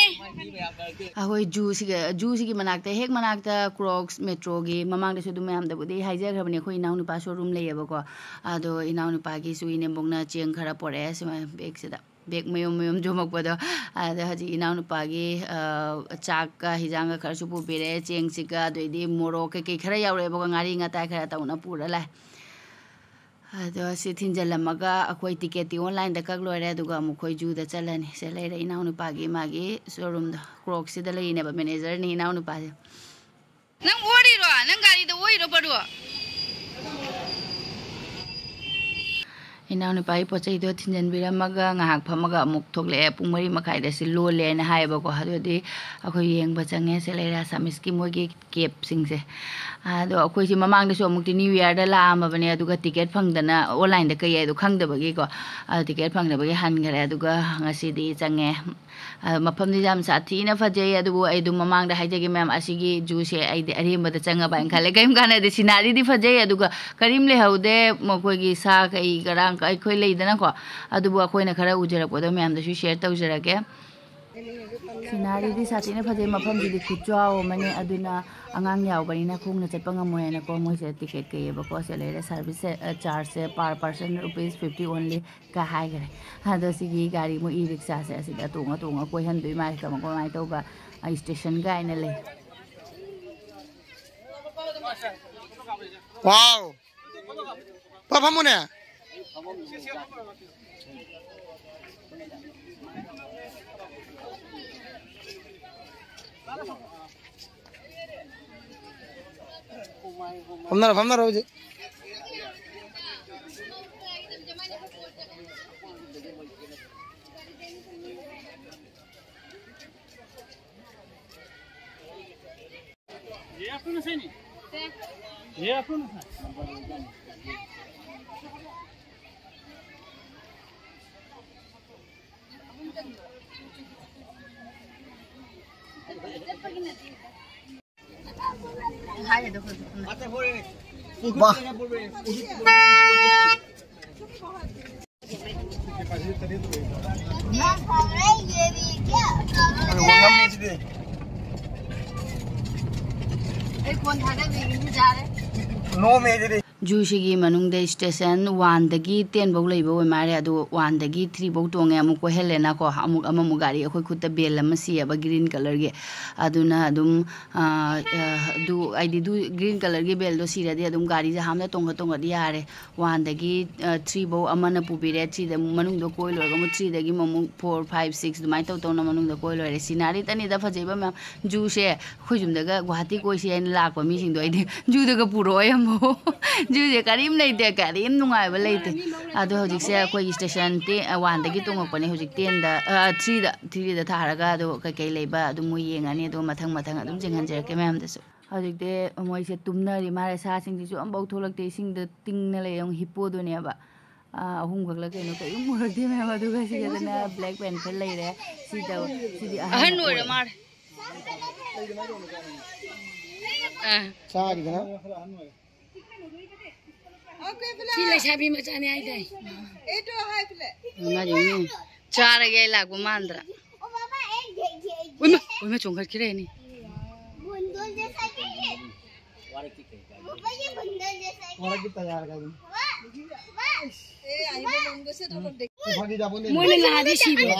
ꯑꯩꯈꯣꯏ ꯖꯨꯁꯤꯒ, ꯖꯨꯁꯤꯒꯤ ꯃꯅꯥꯛꯇ, ꯍꯦꯛ ꯃꯅꯥꯛꯇ ꯀ꯭ꯔꯣꯛꯁ ꯃꯦꯇ꯭ꯔꯣꯒꯤ ꯃꯃꯥꯡꯗꯁꯨ ꯑꯗꯨꯝ ꯃꯌꯥꯝꯗꯕꯨꯗꯤ ꯍꯥꯏꯖꯈ꯭ꯔꯕꯅꯦ, ꯑꯩꯈꯣꯏ ꯏꯅꯥꯎꯅꯨꯄꯥ ꯁꯣꯔꯨꯝ ꯂꯩꯌꯦꯕꯀꯣ꯫ ꯑꯗꯣ ꯏꯅꯥꯎꯅꯨꯄꯥꯒꯤꯁꯨ ꯏꯅꯦꯝꯕꯣꯛꯅ ꯆꯦꯡ ꯈꯔ ꯄꯣꯔꯛꯑꯦ ꯁꯨꯃꯥꯏꯅ ꯕꯦꯒꯁꯤꯗ꯫ ꯕꯦꯒ ꯃꯌꯨꯝ ꯃꯌꯨꯝ ꯌꯣꯝꯃꯛꯄꯗꯣ꯫ ꯑꯗ ꯍꯧꯖꯤꯛ ꯏꯅꯥꯎꯅꯨꯄꯥꯒꯤ, ꯑ, ꯆꯥꯛꯀ ꯍꯤꯟꯖꯥꯡꯒ ꯈꯔꯁꯨ ꯄꯨꯕꯤꯔꯛꯑꯦ, ꯆꯦꯡꯁꯤꯒ, ꯑꯗꯩꯗꯤ ꯃꯣꯔꯣꯛ ꯀꯩꯀꯩ ꯈꯔ ꯌꯥꯎꯔꯛꯑꯦꯕꯀꯣ, ꯉꯥꯔꯤ ꯉꯇꯥꯏ ꯈꯔ ꯇꯧꯅ ꯄꯨꯔ ꯂꯥꯛꯑꯦ꯫ ꯑꯗꯣ ꯁꯤ ꯊꯤꯟꯖꯜꯂꯝꯃꯒ ꯑꯩꯈꯣꯏ ꯇꯤꯀꯦꯠꯇꯤ ꯑꯣꯟꯂꯥꯏꯟꯗ ꯀꯛ ꯂꯣꯏꯔꯦ, ꯑꯗꯨꯒ ꯑꯃꯨꯛ ꯑꯩꯈꯣꯏ ꯖꯨꯗ ꯆꯠꯂꯅꯤ꯫ ꯁꯤꯗ ꯂꯩꯔꯦ ꯏꯅꯥꯎꯅꯨꯄꯥꯒꯤ, ꯃꯥꯒꯤ ꯁꯣꯔꯨꯝꯗꯣ, ꯀ꯭ꯔꯣꯛꯁꯤꯗ ꯂꯩꯔꯤꯅꯦꯕ, ꯃꯦꯅꯦꯖꯔꯅꯤ ꯏꯅꯥꯎꯅꯨꯄꯥꯁꯦ꯫ ꯅꯪ ꯑꯣꯔꯤꯔꯣ? ꯅꯪ ꯒꯥꯔꯤꯗ ꯑꯣꯏꯔꯣ, ꯄꯔꯨ? ꯏꯅꯥꯎꯅꯨꯄꯥꯒꯤ ꯄꯣꯠ ꯆꯩꯗꯣ ꯊꯤꯟꯖꯟꯕꯤꯔꯝꯃꯒ ꯉꯥꯏꯍꯥꯛ ꯐꯝꯃꯒ ꯑꯃꯨꯛ ꯊꯣꯛꯂꯛꯑꯦ꯫ ꯄꯨꯡ ꯃꯔꯤ ꯃꯈꯥꯏꯗ ꯁꯤ ꯂꯣꯜꯂꯦꯅ ꯍꯥꯏꯌꯦꯕꯀꯣ꯫ ꯑꯗꯨꯗꯤ ꯑꯩꯈꯣꯏ ꯌꯦꯡꯕ ꯆꯪꯉꯦ꯫ ꯁꯤ ꯂꯩꯔꯦ ꯑꯁꯥꯃꯤꯁꯀꯤ ꯃꯣꯏꯒꯤ ꯀꯦꯞꯁꯤꯡꯁꯦ꯫ ꯑꯗꯣ ꯑꯩꯈꯣꯏꯁꯦ ꯃꯃꯥꯡꯗꯁꯨ ꯑꯃꯨꯛꯇꯤ ꯅ꯭ꯌꯨ ꯌꯔꯗ ꯂꯥꯛꯑꯝꯃꯕꯅꯦ, ꯑꯗꯨꯒ ꯇꯤꯀꯦꯠ ꯐꯪꯗꯅ ꯑꯣꯟꯂꯥꯏꯟꯗ ꯀꯛꯑꯦ, ꯑꯗꯣ ꯈꯪꯗꯕꯒꯤꯀꯣ꯫ ꯑꯗꯣ ꯇꯤꯀꯦꯠ ꯐꯪꯗꯕꯒꯤ ꯍꯟꯈ꯭ꯔꯦ, ꯑꯗꯨꯒ ꯉꯁꯤꯗꯤ ꯆꯪꯉꯦ꯫ ꯑ, ꯃꯐꯝꯗꯤ ꯌꯥꯝ ꯁꯥꯊꯤꯅ ꯐꯖꯩ꯫ ꯑꯗꯨꯕꯨ ꯑꯩ ꯑꯗꯨꯝ ꯃꯃꯥꯡꯗ ꯍꯥꯏꯖꯒꯦ ꯃꯌꯥꯝ, ꯑꯁꯤꯒꯤ ꯖꯨꯁꯦ ꯑꯩꯗꯤ ꯑꯔꯦꯝꯕꯗ ꯆꯪꯉꯕ ꯍꯥꯏꯅ ꯈꯜꯂꯦ꯫ ꯀꯔꯤꯝ ꯀꯥꯟꯅꯗꯦ꯫ ꯁꯤꯅꯥꯔꯤꯗꯤ ꯐꯖꯩ, ꯑꯗꯨꯒ ꯀꯔꯤꯝ ꯂꯩꯍꯧꯗꯦ꯫ ꯃꯈꯣꯏꯒꯤ ꯁꯥ ꯀꯩ ꯀꯔꯥꯡ ꯑꯩꯈꯣꯏ ꯂꯩꯗꯅꯀꯣ, ꯑꯗꯨꯕꯨ ꯑꯩꯈꯣꯏꯅ ꯈꯔ ꯎꯖꯔꯛꯄꯗꯣ ꯃꯌꯥꯝꯗꯁꯨ ꯁꯤꯌꯔ ꯇꯧꯖꯔꯒꯦ꯫ ꯁꯤꯅꯥꯔꯤꯗꯤ ꯁꯥꯊꯤꯅ ꯐꯖꯩ, ꯃꯐꯝꯁꯤꯗꯤ ꯈꯨꯆꯥꯎ ꯑꯃꯅꯦ꯫ ꯑꯗꯨꯅ ꯑꯉꯥꯡ ꯌꯥꯎꯕꯅꯤꯅ ꯈꯣꯡꯅ ꯆꯠꯄ ꯉꯝꯃꯣꯏ ꯍꯥꯏꯅꯀꯣ, ꯃꯣꯏꯁꯦ ꯇꯤꯀꯦꯠ ꯀꯛꯑꯦꯕꯀꯣ꯫ ꯁꯦ ꯂꯩꯔꯦ ꯁꯥꯔꯚꯤꯁꯁꯦ, ꯑ, ꯆꯥꯔꯖꯁꯦ per person rupees fifty only ꯀ ꯍꯥꯏꯈ꯭ꯔꯦ꯫ ꯑꯗꯣ ꯁꯤꯒꯤ ꯒꯥꯔꯤ, ꯃꯣꯏ ꯏ ꯔꯤꯛꯁꯥꯁꯦ ꯑꯁꯤꯗ ꯇꯣꯡꯉ ꯇꯣꯡꯉ ꯀꯣꯏꯍꯟꯗꯣꯏ ꯃꯥꯜꯂꯦ꯫ ꯀꯃꯥꯏ ꯀꯃꯥꯏꯅ ꯇꯧꯕ, ꯑ, ꯏꯁꯇꯦꯁꯟ ꯀꯥꯏꯅ ꯂꯩ꯫ ꯋꯥꯎ! ꯄꯥ ꯐꯝꯃꯨꯅꯦ꯫ ꯐꯝꯅꯔꯣ, ꯐꯝꯅꯔꯣ ꯍꯧꯖꯤꯛ꯫ ꯋꯥ꯫ ꯑꯩ ꯐꯣꯟ ꯊꯥꯗꯕꯤꯒꯤꯅꯤ ꯌꯥꯔꯦ꯫ ꯅꯣꯝꯃꯦ ꯑꯗꯨꯗꯤ꯫ ꯖꯨꯁꯤꯒꯤ ꯃꯅꯨꯡꯗ ꯁ꯭ꯇꯦꯁꯟ ꯋꯥꯟꯗꯒꯤ ꯇꯦꯟ ꯐꯧ ꯂꯩꯕ ꯑꯣꯏ ꯃꯥꯜꯂꯦ꯫ ꯑꯗꯨ ꯋꯥꯟꯗꯒꯤ ꯊ꯭ꯔꯤ ꯐꯧ ꯇꯣꯡꯉꯦ, ꯑꯃꯨꯛ ꯀꯣꯏꯍꯜꯂꯦꯅꯀꯣ꯫ ꯑꯃꯨꯛ ꯑꯃꯃꯨꯛ ꯒꯥꯔꯤ ꯑꯩꯈꯣꯏ ꯈꯨꯠꯇ ꯕꯦꯜ ꯑꯃ ꯁꯤꯌꯦꯕ, ꯒ꯭ꯔꯤꯟ ꯀꯂꯔꯒꯤ꯫ ꯑꯗꯨꯅ ꯑꯗꯨꯝ, ꯑ, ꯑ, ꯑꯗꯨ ꯍꯥꯏꯗꯤ ꯑꯗꯨ ꯒ꯭ꯔꯤꯟ ꯀꯂꯔꯒꯤ ꯕꯦꯜꯗꯣ ꯁꯤꯔꯗꯤ ꯑꯗꯨꯝ ꯒꯥꯔꯤꯁꯦ ꯍꯥꯝꯅ ꯇꯣꯡꯈꯠ ꯇꯣꯡꯈꯠ ꯌꯥꯔꯦ꯫ ꯋꯥꯟꯗꯒꯤ, ꯑ, ꯊ꯭ꯔꯤ ꯐꯧ ꯑꯃꯅ ꯄꯨꯕꯤꯔꯦ꯫ ꯊ꯭ꯔꯤꯗ ꯃꯅꯨꯡꯗ ꯀꯣꯏ ꯂꯣꯏꯔꯒ ꯑꯃꯨꯛ ꯊ꯭ꯔꯤꯗꯒꯤ ꯑꯃꯨꯛ ꯐꯣꯔ, ꯐꯥꯏꯚ, ꯁꯤꯛꯁ ꯑꯗꯨꯃꯥꯏꯅ ꯇꯧ ꯇꯧꯅ ꯃꯅꯨꯡꯗ ꯀꯣꯏ ꯂꯣꯏꯔꯦ꯫ ꯁꯤꯅꯔꯤ ꯇꯅꯤꯗ ꯐꯖꯩꯕ ꯃꯌꯥꯝ꯫ ꯖꯨꯁꯦ ꯑꯩꯈꯣꯏ ꯌꯨꯝꯗꯒ ꯒꯨꯍꯥꯇꯤ ꯀꯣꯏꯁꯤ ꯍꯥꯏꯅ ꯂꯥꯛꯄ ꯃꯤꯁꯤꯡꯗꯣ ꯑꯩꯗꯤ ꯖꯨꯗꯒ ꯄꯨꯔꯛꯑꯣ ꯑꯃꯨꯛ꯫ ꯖꯨꯁꯦ ꯀꯔꯤꯝ ꯂꯩꯇꯦ, ꯀꯔꯤꯝ ꯅꯨꯡꯉꯥꯏꯕ ꯂꯩꯇꯦ꯫ ꯑꯗꯣ ꯍꯧꯖꯤꯛꯁꯦ ꯑꯩꯈꯣꯏꯒꯤ ꯁ꯭ꯇꯦꯁꯟ ꯇꯦ-, ꯑ, ꯋꯥꯟꯗꯒꯤ ꯇꯣꯡꯉꯛꯄꯅꯦ, ꯍꯧꯖꯤꯛ ꯇꯦꯟꯗ, ꯑ, ꯊ꯭ꯔꯤꯗ, ꯊ꯭ꯔꯤꯗ ꯊꯥꯔꯒ ꯑꯗꯣ ꯀꯩꯀꯩ ꯂꯩꯕ ꯑꯗꯨꯝ ꯃꯣꯏ ꯌꯦꯡꯉꯅꯤ꯫ ꯑꯗꯣ ꯃꯊꯪ ꯃꯊꯪ ꯑꯗꯨꯝ ꯌꯦꯡꯍꯟꯖꯔꯛꯀꯦ ꯃꯌꯥꯝꯗꯁꯨ꯫ ꯍꯧꯖꯤꯛꯇꯤ ꯃꯣꯏꯁꯦ ꯇꯨꯝꯅꯔꯤ ꯃꯥꯜꯂꯦ꯫ ꯁꯥꯁꯤꯡꯁꯤꯁꯨ ꯑꯝꯐꯥꯎ ꯊꯣꯛꯂꯛꯇꯦ, ꯏꯁꯤꯡꯗ ꯇꯤꯡꯅ ꯂꯩ꯫ ꯑꯃꯨꯛ ꯍꯤꯞꯄꯣꯗꯨꯅꯦꯕ꯫ ꯑꯥ, ꯑꯍꯨꯝꯈꯛꯂ ꯀꯩꯅꯣ ꯀꯔꯤꯝ ꯎꯔꯛꯇꯦ ꯃꯌꯥꯝ꯫ ꯑꯗꯨꯒ ꯁꯤꯗꯅ ꯕ꯭ꯂꯦꯛ ꯄꯦꯟꯊꯔ ꯂꯩꯔꯦ꯫ ꯁꯤꯗ, ꯁꯤꯗꯤ ꯑꯍꯟ ꯑꯍꯟ ꯑꯣꯏꯔ ꯑꯣꯏꯔꯦ꯫ ꯃꯥꯜꯂꯦ꯫ ꯑꯥ꯫ ꯆꯥꯈꯤꯗꯅ꯫ ꯁꯤ ꯂꯩꯁꯥꯕꯤ ꯃꯆꯥꯅꯤ ꯍꯥꯏꯗꯥꯏ? ꯃꯥꯗꯤ ꯃꯤ ꯆꯥꯔꯒꯦ ꯂꯥꯛꯄ ꯃꯥꯟꯗ꯭ꯔꯥ? ꯎꯏꯃ, ꯎꯏꯃ, ꯆꯣꯡꯈꯠꯈꯤꯔꯦꯅꯦ꯫ भूंडोल जैसा क्या है? वो भाई, ये भूंडोल जैसा है क्या? वाह, वाह। ꯃꯣꯏꯅ ꯉꯥꯗꯤ ꯁꯤꯕ꯭ꯔꯣ?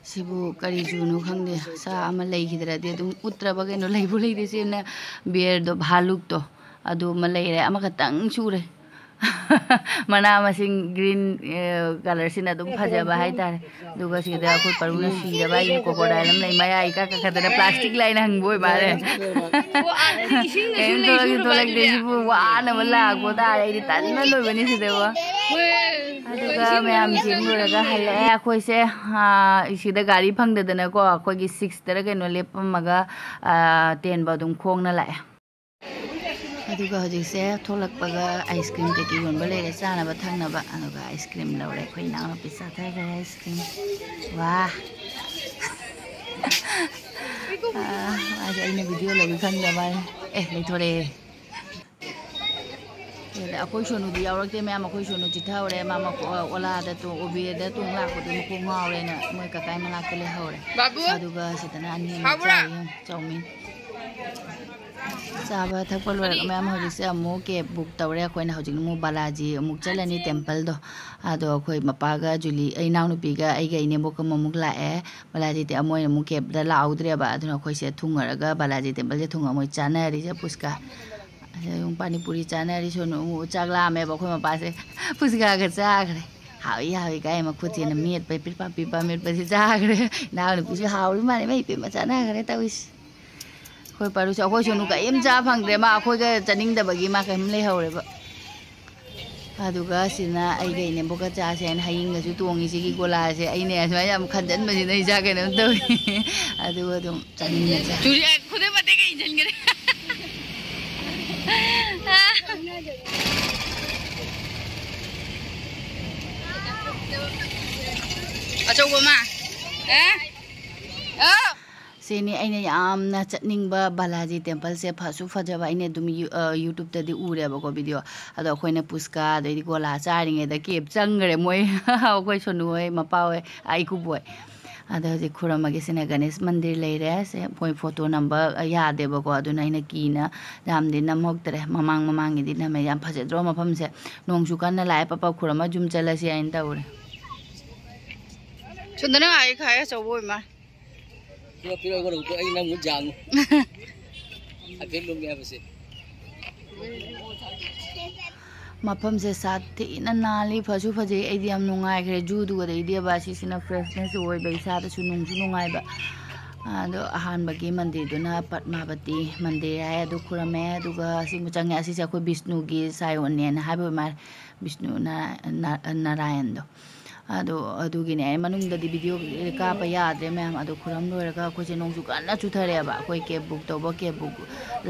ꯁꯤꯕꯨ ꯀꯔꯤ ꯖꯨꯅꯣ ꯈꯪꯗꯦ, ꯁꯥ ꯑꯃ ꯂꯩꯈꯤꯗ꯭ꯔꯗꯤ ꯑꯗꯨꯝ ꯎꯠꯇ꯭ꯔꯕ ꯀꯩꯅꯣ, ꯂꯩꯕꯨ ꯂꯩꯇꯦ꯫ ꯁꯤꯅ ꯕꯤꯌꯔꯗꯣ, ꯚꯥꯂꯨꯛꯇꯣ, ꯑꯗꯨ ꯑꯃ ꯂꯩꯔꯦ, ꯑꯃꯈꯛꯇꯪ ꯁꯨꯔꯦ꯫ ꯃꯅꯥ ꯃꯁꯤꯡ ꯒ꯭ꯔꯤꯟ, ꯑꯦ, ꯀꯂꯔꯁꯤꯅ ꯑꯗꯨꯝ ꯐꯖꯕ ꯍꯥꯏꯇꯥꯔꯦ꯫ ꯑꯗꯨꯒ ꯁꯤꯗ ꯑꯩꯈꯣꯏ ꯄꯔꯨꯅ ꯁꯤꯔꯕ ꯑꯩꯒꯤ ꯀ꯭ꯔꯣꯀꯣꯗꯥꯏꯜ ꯑꯃ ꯂꯩ, ꯃꯌꯥꯏ ꯏꯀꯥ ꯀꯥꯈꯠꯇꯅ ꯄ꯭ꯂꯥꯁꯇꯤꯛ ꯂꯥꯏꯅ ꯍꯪꯕ ꯑꯣꯏ ꯃꯥꯜꯂꯦ꯫ ꯑꯣ, ꯑꯥꯗꯗꯤ ꯏꯁꯤꯡꯗꯁꯨ ꯀꯩꯝ ꯂꯩ ꯊꯣꯛꯂꯛꯇꯦ, ꯁꯨꯔꯕ ꯊꯣꯛꯂꯛꯇꯦ꯫ ꯑꯗꯨꯗꯤ? ꯁꯤꯕꯨ ꯋꯥꯅꯕ ꯂꯥꯛꯄ ꯇꯥꯔꯦ, ꯑꯩꯗꯤ ꯇꯟꯕ ꯂꯣꯏꯕꯅꯤ ꯁꯤꯗꯕ꯫ ꯍꯣꯏ꯫ ꯑꯗꯨꯒ ꯃꯌꯥꯝ ꯌꯦꯡ ꯂꯣꯏꯔꯒ ꯍꯜꯂꯛꯑꯦ ꯑꯩꯈꯣꯏꯁꯦ꯫ ꯑꯥ, ꯁꯤꯗ ꯒꯥꯔꯤ ꯐꯪꯗꯗꯅꯀꯣ, ꯑꯩꯈꯣꯏꯒꯤ ꯁꯤꯛꯁꯇꯔ ꯀꯩꯅꯣ ꯂꯦꯞꯄꯝꯃꯒ, ꯑꯥ, ꯇꯦꯟꯐꯧ ꯑꯗꯨꯝ ꯈꯣꯡꯅ ꯂꯥꯛꯑꯦ꯫ ꯑꯗꯨꯒ ꯍꯧꯖꯤꯛꯁꯦ ꯊꯣꯛꯂꯛꯄꯒ ꯑꯥꯏꯁ ꯀ꯭ꯔꯤꯝ ꯀꯩꯀꯩ ꯌꯣꯟꯕ ꯂꯩꯔꯦ, ꯆꯥꯅꯕ ꯊꯛꯅꯕ꯫ ꯑꯗꯨꯒ ꯑꯥꯏꯁ ꯀ꯭ꯔꯤꯝ ꯂꯧꯔꯦ, ꯑꯩꯈꯣꯏ ꯏꯅꯥꯎꯅꯨꯄꯤ ꯆꯥꯊꯈ꯭ꯔꯦ ꯑꯥꯏꯁ ꯀ꯭ꯔꯤꯝ꯫ ꯋꯥ! ꯑꯥ, ꯃꯥꯁꯦ ꯑꯩꯅ ꯚꯤꯗꯤꯑꯣ ꯂꯧꯏ ꯈꯪꯗꯕ ꯃꯥꯜꯂꯦ꯫ ꯑꯦ, ꯂꯩꯊꯣꯔꯛꯑꯦ꯫ ꯑꯗ ꯑꯩꯈꯣꯏ ꯁꯣꯅꯨꯗꯤ ꯌꯥꯎꯔꯛꯇꯦ ꯃꯌꯥꯝ, ꯑꯩꯈꯣꯏ ꯁꯣꯅꯨ ꯆꯤꯊꯍꯧꯔꯦ꯫ ꯃꯥ ꯃꯈꯣ-, ꯑꯣꯂꯥꯗ ꯇꯣ-, ꯎꯕꯦꯔꯗ ꯇꯣꯡ ꯂꯥꯛꯄꯗꯨ ꯃꯈꯣꯡ ꯉꯥꯎꯔꯦꯅ ꯃꯣꯏ ꯀꯀꯥꯏ ꯃꯅꯥꯛꯇ ꯂꯩꯍꯧꯔꯦ꯫ ꯕꯥꯕꯨ! ꯑꯗꯨꯒ ꯁꯤꯗꯅ ꯑꯅꯤ ꯑꯃ ꯍꯥꯎꯕ꯭ꯔꯥ? ꯆꯥꯔꯤ, ꯌꯦꯡꯉꯨ, ꯆꯥꯎꯃꯤꯟ꯫ ꯆꯥꯕ ꯊꯛꯄ ꯂꯣꯏꯔꯒ ꯃꯌꯥꯝ ꯍꯧꯖꯤꯛꯁꯦ ꯑꯃꯨꯛ ꯀꯦꯕ ꯕꯨꯛ ꯇꯧꯔꯦ꯫ ꯑꯩꯈꯣꯏꯅ ꯍꯧꯖꯤꯛ ꯑꯃꯨꯛ ꯕꯥꯂꯥꯖꯤ ꯑꯃꯨꯛ ꯆꯠꯂꯅꯤ ꯇꯦꯝꯄꯜꯗꯣ꯫ ꯑꯗꯣ ꯑꯩꯈꯣꯏ ꯃꯄꯥꯒ ꯖꯨꯂꯤ, ꯏꯅꯥꯎꯅꯨꯄꯤꯒ ꯑꯩꯒ ꯏꯅꯦꯝꯕꯣꯛꯀ ꯑꯃꯨꯛ ꯂꯥꯛꯑꯦ꯫ ꯕꯥꯂꯥꯖꯤꯗꯤ ꯑꯃ ꯑꯣꯏꯅ ꯑꯃꯨꯛ ꯀꯦꯕꯇ ꯂꯥꯛꯍꯧꯗ꯭ꯔꯦꯕ꯫ ꯑꯗꯨꯅ ꯑꯩꯈꯣꯏꯁꯦ ꯊꯨꯡꯉꯔꯒ ꯕꯥꯂꯥꯖꯤ ꯇꯦꯝꯄꯜꯁꯦ ꯊꯨꯡꯉ ꯃꯣꯏ ꯆꯥꯅꯔꯤꯁꯦ ꯄꯨꯁꯀꯥ꯫ ꯑꯗ ꯑꯗꯨꯝ ꯄꯥꯅꯤꯄꯨꯔꯤ ꯆꯥꯅꯔꯤ꯫ ꯁꯣꯅꯨ ꯑꯃꯨꯛ ꯆꯥꯛ ꯂꯥꯝꯃꯦꯕ꯫ ꯑꯩꯈꯣꯏ ꯃꯄꯥꯁꯦ ꯄꯨꯁꯀꯥꯒ ꯆꯥꯈ꯭ꯔꯦ꯫ ꯍꯥꯎꯏ ꯍꯥꯎꯏ ꯀꯥꯏ ꯃꯈꯨꯠꯁꯤꯅ ꯃꯦꯠꯄ ꯄꯤꯠꯄꯥ ꯄꯤꯠꯄꯥ ꯃꯦꯠꯄꯁꯤ ꯆꯥꯈ꯭ꯔꯦ꯫ ꯏꯅꯥꯎꯅꯨꯄꯤꯁꯨ ꯍꯥꯎꯔꯤ ꯃꯥꯜꯂꯦ, ꯃꯩ ꯄꯦꯝꯃ ꯆꯥꯅꯈ꯭ꯔꯦ ꯇꯧꯔꯤꯁꯦ꯫ ꯑꯩꯈꯣꯏ ꯄꯥꯔꯨꯁꯨ, ꯑꯩꯈꯣꯏ ꯁꯣꯅꯨ ꯀꯔꯤꯝ ꯆꯥ ꯐꯪꯗ꯭ꯔꯦ꯫ ꯃꯥ ꯑꯩꯈꯣꯏꯒ ꯆꯠꯅꯤꯡꯗꯕꯒꯤ ꯃꯥ ꯀꯔꯤꯝ ꯂꯩꯍꯧꯔꯦꯕ꯫ ꯑꯗꯨꯒ ꯁꯤꯅ ꯑꯩꯒ ꯏꯅꯦꯝꯕꯣꯛꯀ ꯆꯥꯁꯦ ꯍꯥꯏꯅ ꯍꯌꯤꯡꯒꯁꯨ ꯇꯣꯡꯉꯤ꯫ ꯁꯤꯒꯤ ꯒꯣꯂꯥꯁꯦ ꯑꯩꯅ ꯁꯨꯃꯥꯏꯅ ꯌꯥꯝ ꯈꯟꯖꯟꯕꯁꯤꯅ ꯏꯆꯥ ꯀꯩꯅꯣꯝ ꯇꯧꯏ꯫ ꯑꯗꯨꯒ ꯑꯗꯨꯝ ꯆꯥꯅꯤꯡꯅ ꯆꯥ꯫ ꯆꯨꯔꯤ, ꯑ, ꯈꯨꯗꯩ ꯃꯇꯦꯛꯀ ꯏꯟꯁꯤꯟꯈ꯭ꯔꯦ꯫ ꯑꯆꯧꯕ ꯑꯃ꯫ ꯑ? ꯑ? ꯁꯤꯅꯤ ꯑꯩꯅ ꯌꯥꯝꯅ ꯆꯠꯅꯤꯡꯕ ꯕꯥꯂꯥꯖꯤ ꯇꯦꯝꯄꯜꯁꯦ꯫ ꯐꯁꯨ ꯐꯖꯕ, ꯑꯩꯅ ꯑꯗꯨꯝ ꯌꯨ-, ꯑ, ꯌꯨꯇ꯭ꯌꯨꯕꯇꯗꯤ ꯎꯔꯦꯕꯀꯣ ꯚꯤꯗꯤꯑꯣ꯫ ꯑꯗꯣ ꯑꯩꯈꯣꯏꯅ ꯄꯨꯁꯀꯥ ꯑꯗꯩꯗꯤ ꯒꯣꯂꯥ ꯆꯥꯔꯤꯉꯩꯗ ꯀꯦꯕ ꯆꯪꯈ꯭ꯔꯦ ꯃꯣꯏ꯫ ꯑꯩꯈꯣꯏ ꯁꯣꯅꯨ ꯍꯣꯏ, ꯃꯄꯥ ꯍꯣꯏ, ꯑ, ꯏꯀꯨꯕꯣꯏ꯫ ꯑꯗ ꯍꯧꯖꯤꯛ ꯈꯨꯔꯝꯃꯒꯦ꯫ ꯁꯤꯅ ꯒꯅꯦꯁ ꯃꯟꯗꯤꯔ ꯂꯩꯔꯦ꯫ ꯁꯦ ꯃꯣꯏ ꯐꯣꯇꯣ ꯅꯝꯕ ꯌꯥꯗꯦꯕꯀꯣ, ꯑꯗꯨꯅ ꯑꯩꯅ ꯀꯤꯅ ꯌꯥꯝꯗꯤ ꯅꯝꯍꯧꯗ꯭ꯔꯦ꯫ ꯃꯃꯥꯡ ꯃꯃꯥꯡꯒꯤꯗꯤ ꯅꯝꯃꯦ꯫ ꯌꯥꯝ ꯐꯖꯗ꯭ꯔꯣ ꯃꯐꯝꯁꯦ? ꯅꯣꯡꯁꯨ ꯀꯟꯅ ꯂꯥꯛꯑꯦ꯫ ꯄꯞ ꯄꯞ ꯈꯨꯔꯝꯃ ꯖꯨꯝ ꯆꯠꯂꯁꯤ ꯍꯥꯏꯅ ꯇꯧꯔꯦ꯫ ꯁꯣꯝꯗꯅ ꯉꯥꯏ ꯈꯥꯏ ꯑꯆꯧꯕ ꯑꯣꯏ ꯃꯥꯜꯂꯦ꯫ ꯄꯤꯔꯛꯑꯣ, ꯄꯤꯔꯛꯑꯣ, ꯄꯤꯔꯛꯑꯣ꯫ ꯑꯩ ꯅꯪꯕꯨ ꯖꯥꯝ ꯍꯥꯏꯐꯦꯠ ꯂꯨꯝꯒꯦ ꯍꯥꯏꯕꯁꯦ꯫ ꯃꯐꯝꯁꯦ ꯁꯥꯊꯤꯅ ꯅꯥꯜꯂꯤ, ꯐꯁꯨ ꯐꯖꯩ꯫ ꯑꯩꯗꯤ ꯌꯥꯝ ꯅꯨꯡꯉꯥꯏꯈ꯭ꯔꯦ꯫ ꯖꯨꯗꯨꯒꯗꯩꯗꯤꯕ ꯁꯤꯁꯤꯅ ꯐ꯭ꯔꯦꯁꯅꯦꯁ ꯑꯣꯏꯕ, ꯏꯁꯥꯗꯁꯨ ꯅꯨꯡꯁꯨ ꯅꯨꯡꯉꯥꯏꯕ꯫ ꯑꯗꯣ ꯑꯍꯥꯟꯕꯒꯤ ꯃꯟꯗꯤꯔꯗꯨꯅ ꯄꯗꯃꯥꯕꯇꯤ ꯃꯟꯗꯤꯔ ꯍꯥꯏ, ꯑꯗꯨ ꯈꯨꯔꯝꯃꯦ꯫ ꯑꯗꯨꯒ ꯁꯤ ꯆꯪꯉꯦ, ꯑꯁꯤꯁꯦ ꯑꯩꯈꯣꯏ ꯕꯤꯁꯅꯨꯒꯤ ꯁꯥꯏꯑꯣꯟꯅꯦꯅ ꯍꯥꯏꯕ ꯑꯣꯏ ꯃꯥꯜꯂꯦ꯫ ꯕꯤꯁꯅꯨ ꯅꯥ-, ꯅꯥ-, ꯅꯥꯔꯥꯌꯟꯗꯣ꯫ ꯑꯗꯣ ꯑꯗꯨꯒꯤꯅꯦ ꯑꯩ ꯃꯅꯨꯡꯗꯗꯤ ꯚꯤꯗꯤꯑꯣ ꯀꯥꯞꯄ ꯌꯥꯗ꯭ꯔꯦ ꯃꯌꯥꯝ꯫ ꯑꯗꯣ ꯈꯨꯔꯝ ꯂꯣꯏꯔꯒ ꯑꯩꯈꯣꯏꯁꯦ ꯅꯣꯡꯁꯨ ꯀꯟꯅ ꯆꯨꯊꯔꯛꯑꯦꯕ꯫ ꯑꯩꯈꯣꯏ ꯀꯦꯕ ꯕꯨꯛ ꯇꯧꯕ ꯀꯦꯕ ꯕꯨꯛ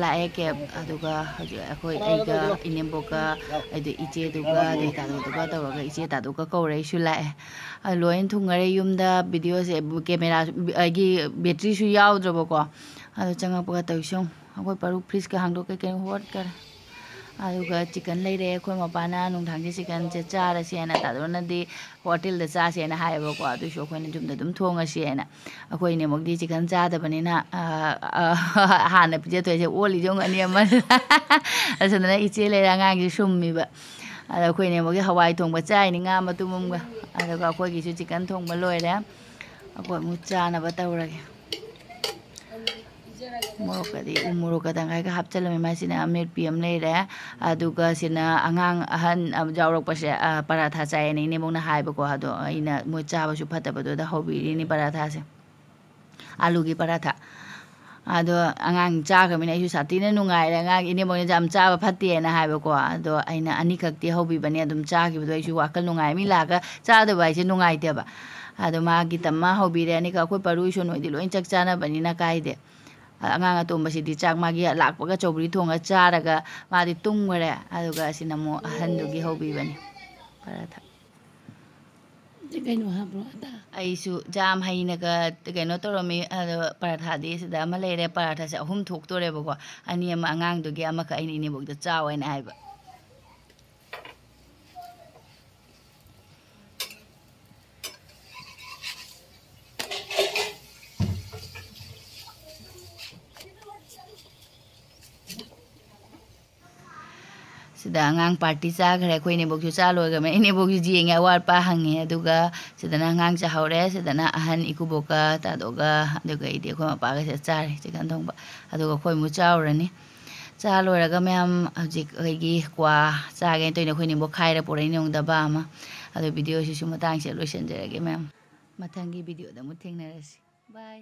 ꯂꯥꯛꯑꯦ ꯀꯦꯕ꯫ ꯑꯗꯨꯒ ꯍꯧꯖꯤꯛ ꯑꯩꯈꯣꯏ, ꯑꯩꯒ ꯏꯅꯦꯝꯕꯣꯛꯀ, ꯑꯗꯩ ꯏꯆꯦꯗꯨꯒ, ꯑꯗꯩ ꯇꯥꯗꯣꯗꯨꯒ ꯇꯧꯔꯒ ꯏꯆꯦ ꯇꯥꯗꯣꯒ ꯀꯧꯔꯦ꯫ ꯑꯩꯁꯨ ꯂꯥꯛꯑꯦ꯫ ꯑ, ꯂꯣꯏꯅ ꯊꯨꯡꯉꯔꯦ ꯌꯨꯝꯗ꯫ ꯚꯤꯗꯤꯑꯣꯁꯦ, ꯀꯦꯃꯦꯔꯥ, ꯑꯩꯒꯤ ꯕꯦꯇ꯭ꯔꯤꯁꯨ ꯌꯥꯎꯗ꯭ꯔꯕꯀꯣ꯫ ꯑꯗꯣ ꯆꯪꯉꯛꯄꯒ ꯇꯧꯔꯤꯁꯤ ꯌꯦꯡꯉꯨ꯫ ꯑꯩꯈꯣꯏ ꯄꯥꯔꯨ ꯐ꯭ꯔꯤꯖꯀ ꯍꯥꯡꯗꯣꯛꯀꯦ ꯀꯩꯅꯣ ꯍꯣꯠꯈꯔꯦ꯫ ꯑꯗꯨꯒ ꯆꯤꯛꯀꯟ ꯂꯩꯔꯦ꯫ ꯑꯩꯈꯣꯏ ꯃꯄꯥꯅ ꯅꯨꯡꯗꯥꯡꯁꯦ ꯆꯤꯛꯀꯟꯁꯦ ꯆꯥꯔꯁꯦꯅ, ꯇꯥꯗꯣꯅꯗꯤ ꯍꯣꯇꯦꯜꯗ ꯆꯥꯁꯦꯅ ꯍꯥꯏꯌꯦꯕꯀꯣ꯫ ꯑꯗꯨꯏꯁꯨ ꯑꯩꯈꯣꯏꯅ ꯌꯨꯝꯗ ꯑꯗꯨꯝ ꯊꯣꯡꯉꯁꯦꯅ꯫ ꯑꯩꯈꯣꯏ ꯏꯅꯦꯃꯛꯇꯤ ꯆꯤꯛꯀꯟ ꯆꯥꯗꯕꯅꯤꯅ, ꯑ, ꯑ, ꯍꯥꯟꯅ ꯄꯤꯖꯊꯣꯛꯏꯁꯦ꯫ ꯑꯣꯜꯂꯤꯁꯦ ꯌꯦꯡꯉꯨ ꯑꯅꯤ ꯑꯃ꯫ ꯑꯁꯣꯝꯗꯅ ꯏꯆꯦ ꯂꯩꯔꯦ, ꯑꯉꯥꯡꯁꯦ ꯁꯨꯝꯃꯤꯕ꯫ ꯑꯗ ꯑꯩꯈꯣꯏ ꯏꯅꯦꯃꯛꯀꯤ ꯍꯋꯥꯏ ꯊꯣꯡꯕ ꯆꯥꯏꯅꯤ, ꯉꯥ ꯃꯇꯨꯝ ꯑꯃꯒ꯫ ꯑꯗꯨꯒ ꯑꯩꯈꯣꯏꯒꯤꯁꯨ ꯆꯤꯛꯀꯟ ꯊꯣꯡꯕ ꯂꯣꯏꯔꯦ꯫ ꯑꯩꯈꯣꯏ ꯑꯃꯨꯛ ꯆꯥꯅꯕ ꯇꯧꯔꯒꯦ꯫ ꯃꯣꯔꯣꯛꯀꯗꯤ, ꯎ ꯃꯣꯔꯣꯛꯀ ꯇꯪꯈꯥꯏꯒ ꯍꯥꯞꯆꯤꯜꯂꯝꯃꯤ꯫ ꯃꯥꯏꯁꯤꯅ ꯑꯃꯦꯠꯄꯤ ꯑꯃ ꯂꯩꯔꯦ꯫ ꯑꯗꯨꯒ ꯁꯤꯅ ꯑꯉꯥꯡ ꯑꯍꯟ ꯌꯥꯎꯔꯛꯄꯁꯦ, ꯑ, ꯄꯔꯥꯊꯥ ꯆꯥꯏꯌꯦꯅ ꯏꯅꯦꯕꯣꯛꯅ ꯍꯥꯏꯕꯀꯣ꯫ ꯑꯗꯣ ꯑꯩꯅ ꯃꯣꯏ ꯆꯥꯕꯁꯨ ꯐꯠꯇꯕꯗꯨꯗ ꯍꯧꯕꯤꯔꯤꯅꯤ ꯄꯔꯥꯊꯥꯁꯦ, ꯑꯂꯨꯒꯤ ꯄꯔꯥꯊꯥ꯫ ꯑꯗꯣ ꯑꯉꯥꯡ ꯆꯥꯈ꯭ꯔꯃꯤꯅ ꯑꯩꯁꯨ ꯁꯥꯊꯤꯅ ꯅꯨꯡꯉꯥꯏꯔꯦ꯫ ꯑꯉꯥꯡ ꯏꯅꯦꯕꯣꯛꯅ ꯌꯥꯝ ꯆꯥꯕ ꯐꯠꯇꯦꯅ ꯍꯥꯏꯕꯀꯣ꯫ ꯑꯗꯣ ꯑꯩꯅ ꯑꯅꯤꯈꯛꯇꯤ ꯍꯧꯕꯤꯕꯅꯦ꯫ ꯑꯗꯨꯝ ꯆꯥꯈꯤꯕꯗꯣ ꯑꯩꯁꯨ ꯋꯥꯈꯜ ꯅꯨꯡꯉꯥꯏ꯫ ꯃꯤ ꯂꯥꯛꯑꯒ ꯆꯥꯗꯕ ꯍꯥꯏꯁꯦ ꯅꯨꯡꯉꯥꯏꯇꯦꯕ꯫ ꯑꯗꯣ ꯃꯥꯒꯤ ꯇꯝꯃ ꯍꯧꯕꯤꯔꯦ꯫ ꯑꯅꯤꯈꯛ ꯑꯩꯈꯣꯏ ꯄꯥꯔꯨ ꯏꯁꯣꯟ ꯍꯣꯏꯗꯤ ꯂꯣꯏ ꯆꯥꯛ ꯆꯥꯅꯕꯅꯤꯅ ꯀꯥꯏꯗꯦ꯫ ꯑꯉꯥꯡ ꯑꯇꯣꯝꯕꯁꯤꯗꯤ ꯆꯥꯛ ꯃꯥꯒꯤ ꯂꯥꯛꯄꯒ ꯆꯧꯒ꯭ꯔꯤ ꯊꯣꯡꯉ ꯆꯥꯔꯒ ꯃꯥꯗꯤ ꯇꯨꯝꯈ꯭ꯔꯦ꯫ ꯑꯗꯨꯒ ꯑꯁꯤꯅ ꯑꯃꯨꯛ ꯑꯍꯟꯗꯨꯒꯤ ꯍꯧꯕꯤꯕꯅꯤ ꯄꯔꯥꯊꯥ꯫ ꯁꯤ ꯀꯩꯅꯣ ꯍꯥꯞꯄ꯭ꯔꯣ ꯑꯗ? ꯑꯩꯁꯨ ꯖꯥꯝ ꯍꯩꯅꯒ ꯀꯩꯅꯣ ꯇꯧꯔꯝꯃꯤ꯫ ꯑꯗꯣ ꯄꯔꯥꯊꯥꯗꯤ ꯁꯤꯗ ꯑꯃ ꯂꯩꯔꯦ꯫ ꯄꯔꯥꯊꯥꯁꯦ ꯑꯍꯨꯝ ꯊꯣꯛꯇꯣꯔꯦꯕꯀꯣ꯫ ꯑꯅꯤ ꯑꯃ ꯑꯉꯥꯡꯗꯨꯒꯤ, ꯑꯃꯈꯛ ꯑꯩꯅ ꯏꯅꯦꯕꯣꯛꯇ ꯆꯥꯎ ꯍꯥꯏꯅ ꯍꯥꯏꯕ꯫ ꯁꯤꯗ ꯑꯉꯥꯡ ꯄꯥꯔꯇꯤ ꯆꯥꯈ꯭ꯔꯦ꯫ ꯑꯩꯈꯣꯏ ꯏꯅꯦꯕꯣꯛꯁꯨ ꯆꯥ ꯂꯣꯏꯈ꯭ꯔꯕꯅꯤ꯫ ꯏꯅꯦꯕꯣꯛꯁꯨ ꯌꯦꯡꯉꯦ ꯑꯋꯥꯠ ꯑꯄꯥ ꯍꯪꯉꯦ꯫ ꯑꯗꯨꯒ ꯁꯤꯗꯅ ꯑꯉꯥꯡ ꯆꯥꯍꯧꯔꯦ꯫ ꯁꯤꯗꯅ ꯑꯍꯟ ꯏꯀꯨꯕꯣꯛꯀ ꯇꯥꯗꯣꯛꯒ, ꯑꯗꯨꯒ ꯑꯩꯗꯤ ꯑꯩꯈꯣꯏ ꯃꯄꯥꯒ ꯁꯤꯗ ꯆꯥꯔꯦ ꯆꯤꯛꯀꯟ ꯊꯣꯡꯕ꯫ ꯑꯗꯨꯒ ꯑꯩꯈꯣꯏ ꯑꯃꯨꯛ ꯆꯥꯎꯔꯅꯤ꯫ ꯆꯥ ꯂꯣꯏꯔꯒ ꯃꯌꯥꯝ ꯍꯧꯖꯤꯛ ꯑꯩꯈꯣꯏꯒꯤ ꯀ꯭ꯋꯥ ꯆꯥꯒꯦꯅ ꯇꯧꯔꯤꯅꯦ꯫ ꯑꯩꯈꯣꯏ ꯏꯅꯦꯕꯣꯛ ꯈꯥꯏꯔ ꯄꯨꯔꯛꯏꯅꯦ ꯑꯃꯨꯛ ꯗꯕꯥ ꯑꯃ꯫ ꯑꯗꯣ ꯚꯤꯗꯤꯑꯣꯁꯤꯁꯨ ꯃꯇꯥꯡꯁꯤꯗ ꯂꯣꯏꯁꯤꯟꯖꯔꯒꯦ ꯃꯌꯥꯝ꯫ ꯃꯊꯪꯒꯤ ꯚꯤꯗꯤꯑꯣꯗ ꯑꯃꯨꯛ ꯊꯦꯡꯅꯔꯁꯤ꯫ ꯕꯥꯏ꯫